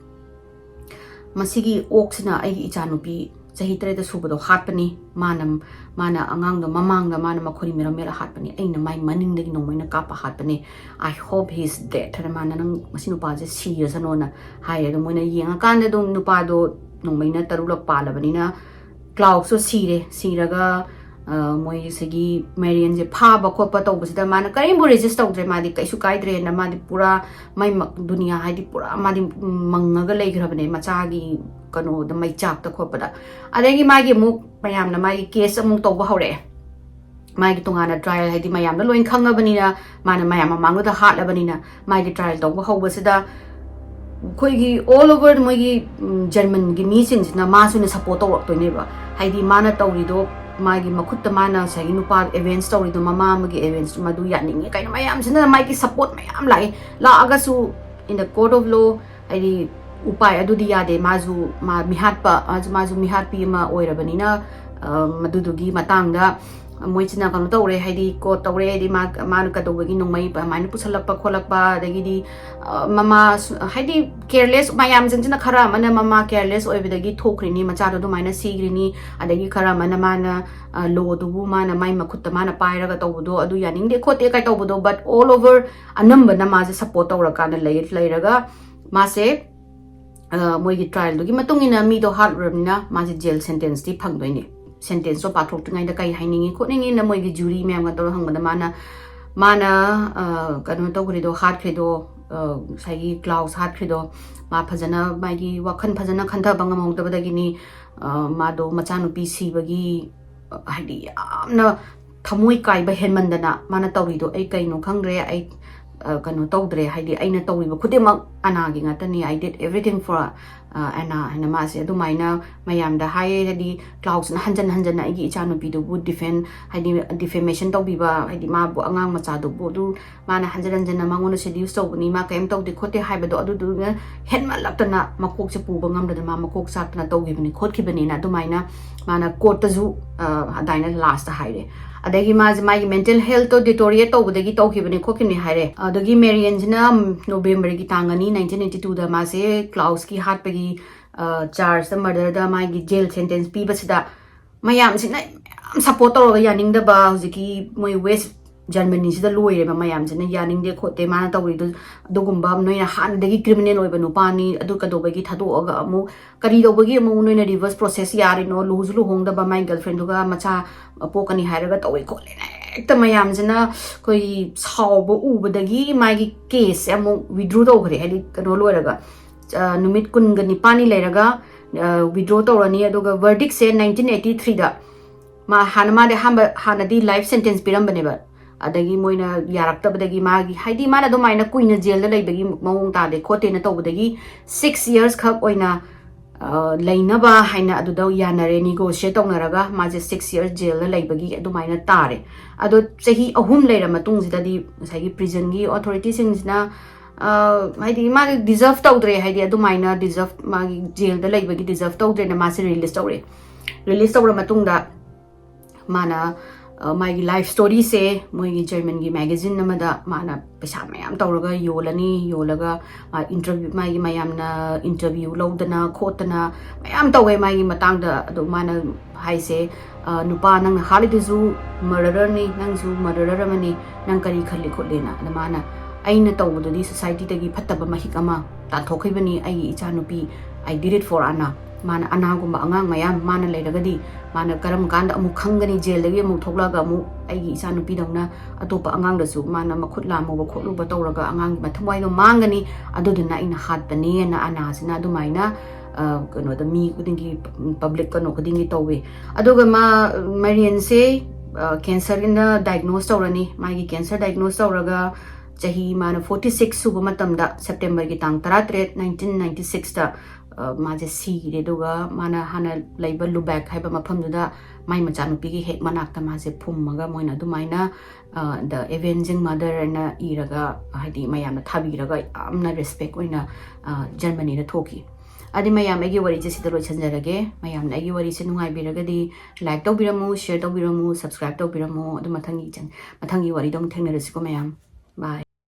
"ꯃꯁꯤꯒꯤ ꯑꯣꯛꯁꯤꯅ ꯑꯩꯒꯤ ꯏꯆꯥꯅꯨꯄꯤ ꯆꯍꯤ ꯇꯔꯦꯠꯇ ꯁꯨꯕꯗꯣ ꯍꯥꯠꯄꯅꯤ, ꯃꯥꯅ, ꯃꯥꯅ ꯑꯉꯥꯡꯗꯣ ꯃꯃꯥꯡꯗ ꯃꯥꯅ ꯃꯈꯣꯏ ꯃꯔꯝ ꯃꯦꯠꯂ ꯍꯥꯠꯄꯅꯤ, ꯑꯩꯅ ꯃꯥꯏ ꯃꯅꯤꯡꯗꯒꯤ ꯅꯣꯡꯃꯩꯅ ꯀꯥꯞꯄ ꯍꯥꯠꯄꯅꯤ, I hope he is dead" ꯍꯥꯏꯅ ꯃꯥꯅ, "ꯅꯪ ꯃꯁꯤ ꯅꯨꯄꯥꯁꯦ ꯁꯤꯔꯁꯅꯣꯅ" ꯍꯥꯏꯔꯦ꯫ ꯑꯗꯣ ꯃꯣꯏꯅ ꯌꯦꯡꯉꯀꯥꯟꯗ ꯑꯗꯨꯝ ꯅꯨꯄꯥꯗꯣ ꯅꯣꯡꯃꯩꯅ ꯇꯔꯨꯛꯂꯛ ꯄꯥꯜꯂꯕꯅꯤꯅ, ꯀ꯭ꯂꯥꯎꯁꯁꯨ ꯁꯤꯔꯦ꯫ ꯁꯤꯔꯒ, ꯑ, ꯃꯣꯏ ꯁꯤꯒꯤ ꯃꯦꯔꯤꯌꯟꯁꯦ ꯐꯥꯕ ꯈꯣꯠꯄ ꯇꯧꯕꯁꯤꯗ ꯃꯥꯅ ꯀꯔꯤꯝꯕꯨ ꯔꯦꯖꯤꯁ ꯇꯧꯗ꯭ꯔꯦ꯫ ꯃꯥꯗꯤ ꯀꯩꯁꯨ ꯀꯥꯏꯗ꯭ꯔꯦꯅ, ꯃꯥꯗꯤ ꯄꯨꯔꯥ ꯃꯩ ꯃ-, ꯗꯨꯅꯤꯌꯥ ꯍꯥꯏꯗꯤ ꯄꯨꯔꯥ ꯃꯥꯗꯤ ꯃꯪꯉꯒ ꯂꯩꯈ꯭ꯔꯕꯅꯦ ꯃꯆꯥꯒꯤ ꯀꯩꯅꯣꯗ, ꯃꯩꯆꯥꯛꯇ ꯈꯣꯠꯄꯗ꯫ ꯑꯗꯒꯤ ꯃꯥꯒꯤ ꯑꯃꯨꯛ ꯃꯌꯥꯝꯅ ꯃꯥꯒꯤ ꯀꯦꯁ ꯑꯃꯨꯛ ꯇꯧꯕ ꯍꯧꯔꯛꯑꯦ꯫ ꯃꯥꯒꯤ ꯇꯣꯉꯥꯟꯅ ꯇ꯭ꯔꯥꯏꯌꯦꯜ, ꯍꯥꯏꯗꯤ ꯃꯌꯥꯝꯅ ꯂꯣꯏ ꯈꯪꯉꯕꯅꯤꯅ, ꯃꯥꯅ ꯃꯌꯥꯝ ꯃꯃꯥꯡꯗꯨꯗ ꯍꯥꯠꯂꯕꯅꯤꯅ, ꯃꯥꯒꯤ ꯇ꯭ꯔꯥꯏꯌꯦꯜ ꯇꯧꯕ ꯍꯧꯕꯁꯤꯗ ꯑꯩꯈꯣꯏꯒꯤ all over ꯃꯣꯏꯒꯤ, ꯎꯝ, ꯖꯔꯃꯟꯒꯤ ꯃꯤꯁꯤꯡꯁꯤꯅ ꯃꯥꯁꯨꯅ ꯁꯞꯄꯣꯔꯠ ꯇꯧꯔꯛꯇꯣꯏꯅꯦꯕ꯫ ꯍꯥꯏꯗꯤ ꯃꯥꯅ ꯇꯧꯔꯤꯗꯣ, ꯃꯥꯒꯤ ꯃꯈꯨꯠꯇ ꯃꯥꯅ ꯉꯁꯥꯏꯒꯤ ꯅꯨꯄꯥ ꯑꯦꯚꯦꯟꯁ ꯇꯧꯔꯤꯗꯣ, ꯃꯃꯥ ꯑꯃꯒꯤ ꯑꯦꯚꯦꯟꯁ, ꯃꯗꯨ ꯌꯥꯅꯤꯡꯉꯦ ꯀꯥꯏꯅ ꯃꯌꯥꯝꯁꯤꯅ ꯃꯥꯒꯤ ꯁꯞꯄꯣꯔꯠ ꯃꯌꯥꯝ ꯂꯥꯛꯑꯦ꯫ ꯂꯥꯛꯑꯒꯁꯨ in the court of law, ꯍꯥꯏꯗꯤ ꯎꯄꯥꯏ ꯑꯗꯨꯗꯤ ꯌꯥꯗꯦ꯫ ꯃꯥꯁꯨ, ꯃꯥ ꯃꯤꯍꯥꯠꯄ, ꯃꯥꯁꯨ, ꯃꯥꯁꯨ ꯃꯤꯍꯥꯠꯄꯤ ꯑꯃ ꯑꯣꯏꯔꯕꯅꯤꯅ, ꯑ, ꯃꯗꯨꯗꯨꯒꯤ ꯃꯇꯥꯡꯗ ꯃꯣꯏꯁꯤꯅ ꯀꯩꯅꯣ ꯇꯧꯔꯦ, ꯍꯥꯏꯗꯤ ꯀꯣꯔꯠ ꯇꯧꯔꯦ, ꯍꯥꯏꯗꯤ ꯃꯥ, ꯃꯥꯅ ꯀꯩꯗꯧꯕꯒꯤ ꯅꯣꯡꯃꯩ ꯑꯗꯨꯃꯥꯏꯅ ꯄꯨꯁꯜꯂꯛꯄ ꯈꯣꯠꯂꯛꯄ, ꯑꯗꯒꯤꯗꯤ, ꯑ, ꯃꯃꯥ ꯁꯨ-, ꯍꯥꯏꯗꯤ ꯀꯦꯌꯔꯂꯦꯁ ꯃꯌꯥꯝꯁꯤꯡꯁꯤꯅ, ꯈꯔ ꯑꯃꯅ ꯃꯃꯥ ꯀꯦꯌꯔꯂꯦꯁ ꯑꯣꯏꯕꯗꯒꯤ ꯊꯣꯛꯈ꯭ꯔꯤꯅꯤ, ꯃꯆꯥꯗꯣ ꯑꯗꯨꯃꯥꯏꯅ ꯁꯤꯈ꯭ꯔꯤꯅꯤ, ꯑꯗꯒꯤ ꯈꯔ ꯑꯃꯅ ꯃꯥꯅ, ꯑ, ꯂꯣꯗꯨꯕꯨ ꯃꯥꯅ ꯃꯥꯏ ꯃꯈꯨꯠꯇ ꯃꯥꯅ ꯄꯥꯏꯔꯒ ꯇꯧꯕꯗꯣ ꯑꯗꯨ ꯌꯥꯅꯤꯡꯗꯦ ꯈꯣꯠꯇꯦ ꯀꯥꯏ ꯇꯧꯕꯗꯣ, but all over ꯑꯅꯝꯕꯅ ꯃꯥꯁꯦ ꯁꯞꯄꯣꯔꯠ ꯇꯧꯔꯀꯥꯟꯗ ꯂꯩ-, ꯂꯩꯔꯒ ꯃꯥꯁꯦ, ꯑ, ꯃꯣꯏꯒꯤ ꯇ꯭ꯔꯥꯏꯌꯦꯜꯗꯨꯒꯤ ꯃꯇꯨꯡ ꯏꯟꯅ ꯃꯤꯗꯣ ꯍꯥꯠꯂꯨꯔꯕꯅꯤꯅ ꯃꯥꯁꯦ ꯖꯦꯜ ꯁꯦꯟꯇꯦꯟꯁꯇꯤ ꯐꯪꯗꯣꯏꯅꯦ꯫ ꯁꯦꯟꯇꯦꯟꯁꯇꯣ ꯄꯥꯊꯣꯛꯇ꯭ꯔꯤꯉꯩꯗ ꯀꯩ ꯍꯥꯏꯅꯤꯡꯉꯤ ꯈꯣꯠꯅꯤꯡꯉꯤꯅ ꯃꯣꯏꯒꯤ ꯖꯨꯔꯤ ꯃꯌꯥꯝꯒ ꯇꯧꯔ ꯍꯪꯕꯗ ꯃꯥꯅ, ꯃꯥꯅ, ꯑ, ꯀꯩꯅꯣ ꯇꯧꯈ꯭ꯔꯤꯗꯣ, ꯍꯥꯠꯈ꯭ꯔꯤꯗꯣ, ꯑ, ꯉꯁꯥꯏꯒꯤ ꯀ꯭ꯂꯥꯎꯁ ꯍꯥꯠꯈ꯭ꯔꯤꯗꯣ, ꯃꯥ ꯐꯖꯅ ꯃꯥꯒꯤ ꯋꯥꯈꯜ ꯐꯖꯅ ꯈꯟꯊꯕ ꯉꯝꯍꯧꯗꯕꯗꯒꯤꯅꯤ꯫ ꯑ, ꯃꯥꯗꯣ ꯃꯆꯥꯅꯨꯄꯤ ꯁꯤꯕꯒꯤ, ꯑ, ꯍꯥꯏꯗꯤ ꯌꯥꯝꯅ ꯊꯃꯣꯏ ꯀꯥꯏꯕ ꯍꯦꯟꯃꯟꯗꯅ ꯃꯥꯅ ꯇꯧꯔꯤꯗꯣ ꯑꯩ ꯀꯩꯅꯣ ꯈꯪꯗ꯭ꯔꯦ, ꯑꯩ, ꯑ, ꯀꯩꯅꯣ ꯇꯧꯗ꯭ꯔꯦ, ꯍꯥꯏꯗꯤ ꯑꯩꯅ ꯇꯧꯔꯤꯕ ꯈꯨꯗꯤꯡꯃꯛ ꯑꯅꯥꯒꯤ ꯉꯥꯛꯇꯅꯤ, I did everything for, ꯑ, ꯑꯅꯥ ꯍꯥꯏꯅ ꯃꯥꯁꯦ ꯑꯗꯨꯃꯥꯏꯅ ꯃꯌꯥꯝꯗ ꯍꯥꯏꯌꯦ꯫ ꯍꯥꯏꯗꯤ ꯀ꯭ꯂꯥꯎꯁꯅ ꯍꯟꯖꯟ ꯍꯟꯖꯟꯅ ꯑꯩꯒꯤ ꯏꯆꯥꯅꯨꯄꯤꯗꯨꯕꯨ ꯗꯤꯐꯦꯟ, ꯍꯥꯏꯗꯤ ꯗꯤꯐꯦꯃꯦꯁꯟ ꯇꯧꯕꯤꯕ, ꯍꯥꯏꯗꯤ ꯃꯥꯕꯨ, ꯑꯉꯥꯡ ꯃꯆꯥꯗꯨꯕꯨ ꯑꯗꯨ ꯃꯥꯅ ꯍꯟꯖꯟ ꯍꯟꯖꯟꯅ ꯃꯉꯣꯟꯗ ꯁꯦꯗ꯭ꯌꯨꯁ ꯇꯧꯕꯅꯤ, ꯃꯥ ꯀꯔꯤꯝ ꯇꯧꯗꯦ ꯈꯣꯠꯇꯦ ꯍꯥꯏꯕꯗꯣ, ꯑꯗꯨꯗꯨꯅ ꯍꯦꯟꯃꯜꯂꯛꯇꯅ ꯃꯀꯣꯛꯁꯦ ꯄꯨꯕ ꯉꯝꯗꯗꯅ ꯃꯥ ꯃꯀꯣꯛ ꯆꯥꯛꯇꯅ ꯇꯧꯈꯤꯕꯅꯤ ꯈꯣꯠꯈꯤꯕꯅꯤꯅ ꯑꯗꯨꯃꯥꯏꯅ ꯃꯥꯅ ꯀꯣꯔꯠꯇꯁꯨ, ꯑ, ꯑꯗꯨꯃꯥꯏꯅ ꯂꯥꯁꯇ ꯍꯥꯏꯔꯦ꯫ ꯑꯗꯒꯤ ꯃꯥꯁꯦ ꯃꯥꯒꯤ ꯃꯦꯟꯇꯦꯜ ꯍꯦꯜꯠꯇꯣ ꯗꯤꯇꯣꯔꯤꯌꯦꯠ ꯇꯧꯕꯗꯒꯤ ꯇꯧꯈꯤꯕꯅꯤ ꯈꯣꯠꯈꯤꯕꯅꯤ ꯍꯥꯏꯔꯦ꯫ ꯑꯗꯒꯤ ꯃꯦꯔꯤꯌꯟꯁꯤꯅ ꯅꯣꯕꯦꯝꯕꯔꯒꯤ ꯇꯥꯡ ꯑꯅꯤ, ꯅꯥꯏꯟꯇꯤꯟ ꯑꯩꯠꯇꯤ ꯇꯨꯗ ꯃꯥꯁꯦ ꯀ꯭ꯂꯥꯎꯁꯀꯤ ꯍꯥꯠꯄꯒꯤ, ꯑ, ꯆꯥꯔꯖꯇ, ꯃꯔꯗꯔꯗ ꯃꯥꯒꯤ ꯖꯦꯜ ꯁꯦꯟꯇꯦꯟꯁ ꯄꯤꯕꯁꯤꯗ ꯃꯌꯥꯝꯁꯤꯅ ꯌꯥꯝ ꯁꯞꯄꯣꯔꯠ ꯇꯧꯔꯒ ꯌꯥꯅꯤꯡꯗꯕ ꯍꯧꯖꯤꯛꯀꯤ ꯃꯣꯏ ꯋꯦꯁ ꯖꯔꯃꯅꯤꯁꯤꯗ ꯂꯣꯏꯔꯦꯕ, ꯃꯌꯥꯝꯁꯤꯅ ꯌꯥꯅꯤꯡꯗꯦ ꯈꯣꯠꯇꯦ ꯃꯥꯅ ꯇꯧꯔꯤꯗꯣ꯫ ꯑꯗꯨꯒꯨꯝꯕ ꯅꯣꯏꯅ ꯍꯥꯟꯅꯗꯒꯤ ꯀ꯭ꯔꯤꯃꯤꯅꯦꯜ ꯑꯣꯏꯕ ꯅꯨꯄꯥꯅꯤ, ꯑꯗꯨ ꯀꯩꯗꯧꯕꯒꯤ ꯊꯥꯗꯣꯛꯑꯒ ꯑꯃꯨꯛ, ꯀꯔꯤ ꯇꯧꯕꯒꯤ ꯑꯃꯨꯛ ꯅꯣꯏꯅ ꯔꯤꯚꯔꯁ ꯄ꯭ꯔꯣꯁꯦꯁ ꯌꯥꯔꯤꯅꯣ? ꯂꯨꯍꯣꯡꯁꯨ ꯂꯨꯍꯣꯡꯗꯕ, ꯃꯥꯏ ꯒꯔꯜꯐ꯭ꯔꯦꯟꯗꯨꯒ ꯃꯆꯥ ꯄꯣꯛꯀꯅꯤ ꯍꯥꯏꯔꯒ ꯇꯧꯋꯦ ꯈꯣꯠꯂꯦꯅ ꯍꯦꯛꯇ ꯃꯌꯥꯝꯁꯤꯅ ꯑꯩꯈꯣꯏꯒꯤ ꯁꯥꯎꯕ ꯎꯕꯗꯒꯤ ꯃꯥꯒꯤ ꯀꯦꯁꯁꯦ ꯑꯃꯨꯛ ꯋꯤꯗ꯭ꯔꯣ ꯇꯧꯈ꯭ꯔꯦ, ꯍꯥꯏꯗꯤ ꯀꯩꯅꯣ ꯂꯣꯏꯔꯒ, ꯑ, ꯅꯨꯃꯤꯠ ꯀꯨꯟꯒ ꯅꯤꯄꯥꯜꯅꯤ ꯂꯩꯔꯒ ꯋꯤꯗ꯭ꯔꯣ ꯇꯧꯔꯅꯤ꯫ ꯑꯗꯨꯒ ꯚꯔꯗꯤꯛꯁꯦ ꯅꯥꯏꯟꯇꯤꯟ ꯑꯩꯠꯇꯤ ꯊ꯭ꯔꯤꯗ ꯃꯥ ꯍꯥꯟꯅ, ꯃꯥꯗꯤ ꯑꯍꯥꯟꯕ, ꯍꯥꯟꯅꯗꯤ ꯂꯥꯏꯐ ꯁꯦꯟꯇꯦꯟꯁ ꯄꯤꯔꯝꯕꯅꯦꯕ꯫ ꯑꯗꯒꯤ ꯃꯣꯏꯅ ꯌꯥꯔꯛꯇꯕꯗꯒꯤ ꯃꯥꯒꯤ, ꯍꯥꯏꯗꯤ ꯃꯥꯅ ꯑꯗꯨꯃꯥꯏꯅ ꯀꯨꯏꯅ ꯖꯦꯜꯗ ꯂꯩꯕꯒꯤ ꯃꯑꯣꯡ ꯇꯥꯗꯦ ꯈꯣꯠꯇꯦꯅ ꯇꯧꯕꯗꯒꯤ ꯁꯤꯛꯁ ꯌꯔꯁ ꯈꯛ ꯑꯣꯏꯅ, ꯑ, ꯂꯩꯅꯕ ꯍꯥꯏꯅ ꯑꯗꯨꯗ ꯌꯥꯅꯔꯦ, ꯅꯤꯒꯣꯁꯤꯌꯦꯠ ꯇꯧꯅꯔꯒ ꯃꯥꯁꯦ ꯁꯤꯛꯁ ꯌꯔꯁ ꯖꯦꯜꯗ ꯂꯩꯕꯒꯤ ꯑꯗꯨꯃꯥꯏꯅ ꯇꯥꯔꯦ꯫ ꯑꯗꯣ ꯆꯍꯤ ꯑꯍꯨꯝ ꯂꯩꯔ ꯃꯇꯨꯡꯁꯤꯗꯗꯤ ꯉꯁꯥꯏꯒꯤ ꯄ꯭ꯔꯤꯖꯟꯒꯤ ꯑꯣꯊꯣꯔꯤꯇꯤꯁꯤꯡꯁꯤꯅ, ꯑ, ꯍꯥꯏꯗꯤ ꯃꯥꯒꯤ ꯗꯤꯖꯔꯞ ꯇꯧꯗ꯭ꯔꯦ, ꯍꯥꯏꯗꯤ ꯑꯗꯨꯃꯥꯏꯅ ꯗꯤꯖꯔꯞ, ꯃꯥꯒꯤ ꯖꯦꯜꯗ ꯂꯩꯕꯒꯤ ꯗꯤꯖꯔꯞ ꯇꯧꯗ꯭ꯔꯦꯅ ꯃꯥꯁꯦ ꯔꯤꯂꯤꯁ ꯇꯧꯔꯦ꯫ ꯔꯤꯂꯤꯁ ꯇꯧꯔ ꯃꯇꯨꯡꯗ ꯃꯥꯅ, ꯑ, ꯃꯥꯒꯤ ꯂꯥꯏꯐ ꯁ꯭ꯇꯣꯔꯤꯁꯦ ꯃꯣꯏꯒꯤ ꯖꯔꯃꯟꯒꯤ ꯃꯦꯒꯥꯖꯤꯟ ꯑꯃꯗ ꯃꯥꯅ ꯄꯩꯁꯥ ꯃꯌꯥꯝ ꯇꯧꯔꯒ ꯌꯣꯜꯂꯅꯤ, ꯌꯣꯜꯂꯒ ꯃꯥ ꯏꯟꯇꯔꯚ꯭ꯌꯨ, ꯃꯥꯒꯤ ꯃꯌꯥꯝꯅ ꯏꯟꯇꯔꯚ꯭ꯌꯨ ꯂꯧꯗꯅ ꯈꯣꯠꯇꯅ ꯃꯌꯥꯝ ꯇꯧꯋꯦ ꯃꯥꯒꯤ ꯃꯇꯥꯡꯗ꯫ ꯑꯗꯣ ꯃꯥꯅ ꯍꯥꯏꯁꯦ, ꯑ, "ꯅꯨꯄꯥ, ꯅꯪꯅ ꯍꯥꯠꯂꯤꯗꯨꯁꯨ ꯃꯔꯗꯔꯅꯤ, ꯅꯪꯁꯨ ꯃꯔꯗꯔ ꯑꯃꯅꯤ, ꯅꯪ ꯀꯔꯤ ꯈꯜꯂꯤ ꯈꯣꯠꯂꯤꯅ?" ꯑꯗ ꯃꯥꯅ, "ꯑꯩꯅ ꯇꯧꯕꯗꯨꯗꯤ ꯁꯣꯁꯥꯏꯇꯤꯗꯒꯤ ꯐꯠꯇꯕ ꯃꯍꯤꯛ ꯑꯃ ꯇꯥꯟꯊꯣꯛꯈꯤꯕꯅꯤ, ꯑꯩꯒꯤ ꯏꯆꯥꯅꯨꯄꯤ, I did it for Anna꯫ ꯃꯥꯅ ꯑꯅꯥꯒꯨꯝꯕ ꯑꯉꯥꯡ ꯃꯌꯥꯝ ꯃꯥꯅ ꯂꯩꯔꯒꯗꯤ ꯃꯥꯅ ꯀꯔꯝ ꯀꯥꯟꯗ ꯑꯃꯨꯛ ꯈꯪꯒꯅꯤ, ꯖꯦꯜꯗꯒꯤ ꯑꯃꯨꯛ ꯊꯣꯛꯂꯛꯑꯒ ꯑꯃꯨꯛ ꯑꯩꯒꯤ ꯏꯆꯥꯅꯨꯄꯤꯗꯧꯅ ꯑꯇꯣꯞꯄ ꯑꯉꯥꯡꯗꯁꯨ ꯃꯥꯅ ꯃꯈꯨꯠ ꯂꯥꯝꯃꯨꯕ ꯈꯣꯠꯂꯨꯕ ꯇꯧꯔꯒ ꯑꯉꯥꯡꯒꯤ ꯃꯊꯧꯋꯥꯏꯗꯣ ꯃꯥꯡꯒꯅꯤ, ꯑꯗꯨꯗꯨꯅ ꯑꯩꯅ ꯍꯥꯠꯄꯅꯦꯅ" ꯑꯅꯥꯁꯤꯅ ꯑꯗꯨꯃꯥꯏꯅ, ꯑ, ꯀꯩꯅꯣꯗ ꯃꯤ ꯈꯨꯗꯤꯡꯒꯤ, ꯄꯕ꯭ꯂꯤꯛ ꯀꯩꯅꯣ ꯈꯨꯗꯤꯡꯒꯤ ꯇꯧꯋꯤ꯫ ꯑꯗꯨꯒ ꯃꯥ, ꯃꯔꯤꯌꯟꯁꯦ, ꯑ, ꯀꯦꯟꯁꯔꯅ ꯗꯥꯏꯒꯅꯣꯁ ꯇꯧꯔꯅꯤ꯫ ꯃꯥꯒꯤ ꯀꯦꯟꯁꯔ ꯗꯥꯏꯒꯅꯣꯁ ꯇꯧꯔꯒ ꯆꯍꯤ ꯃꯥꯅ ꯐꯣꯔꯇꯤ ꯁꯤꯛꯁ ꯁꯨꯕ ꯃꯇꯝꯗ, ꯁꯦꯞꯇꯦꯝꯕꯔꯒꯤ ꯇꯥꯡ ꯇꯔꯥꯇꯔꯦꯠ, ꯅꯥꯏꯟꯇꯤꯟ ꯅꯥꯏꯟꯇꯤ ꯁꯤꯛꯁꯇ, ꯑ, ꯃꯥꯁꯦ ꯁꯤꯔꯦ꯫ ꯑꯗꯨꯒ ꯃꯥꯅ ꯍꯥꯟꯅ ꯂꯩꯕ ꯂꯨꯕꯦꯛ ꯍꯥꯏꯕ ꯃꯐꯝꯗꯨꯗ ꯃꯥꯏ ꯃꯆꯥꯅꯨꯄꯤꯒꯤ ꯍꯦꯛ ꯃꯅꯥꯛꯇ ꯃꯥꯁꯦ ꯐꯨꯝꯃꯒ ꯃꯣꯏꯅ ꯑꯗꯨꯃꯥꯏꯅ, ꯑ, The Avenging Mother ꯍꯥꯏꯅ ꯏꯔꯒ, ꯍꯥꯏꯗꯤ ꯃꯌꯥꯝꯅ ꯊꯥꯕꯤꯔꯒ ꯌꯥꯝꯅ ꯔꯦꯁꯄꯦꯛ ꯑꯣꯏꯅ, ꯑ, ꯖꯔꯃꯅꯤꯗ ꯊꯣꯛꯈꯤ꯫ ꯑꯗꯨꯗꯤ ꯃꯌꯥꯝ, ꯑꯩꯒꯤ ꯋꯥꯔꯤꯁꯦ ꯁꯤꯗ ꯂꯣꯏꯁꯤꯟꯖꯔꯒꯦ꯫ ꯃꯌꯥꯝꯅ ꯑꯩꯒꯤ ꯋꯥꯔꯤꯁꯦ ꯅꯨꯡꯉꯥꯏꯕꯤꯔꯒꯗꯤ ꯂꯥꯏꯛ ꯇꯧꯕꯤꯔꯝꯃꯨ, ꯁꯤꯌꯔ ꯇꯧꯕꯤꯔꯝꯃꯨ, ꯁꯕꯁꯀ꯭ꯔꯥꯏꯕ ꯇꯧꯕꯤꯔꯝꯃꯨ꯫ ꯑꯗꯨ ꯃꯊꯪꯒꯤ ꯆꯦꯟ-, ꯃꯊꯪꯒꯤ ꯋꯥꯔꯤꯗ ꯑꯃꯨꯛ ꯊꯦꯡꯅꯔꯁꯤꯀꯣ ꯃꯌꯥꯝ꯫ ꯕꯥꯏ꯫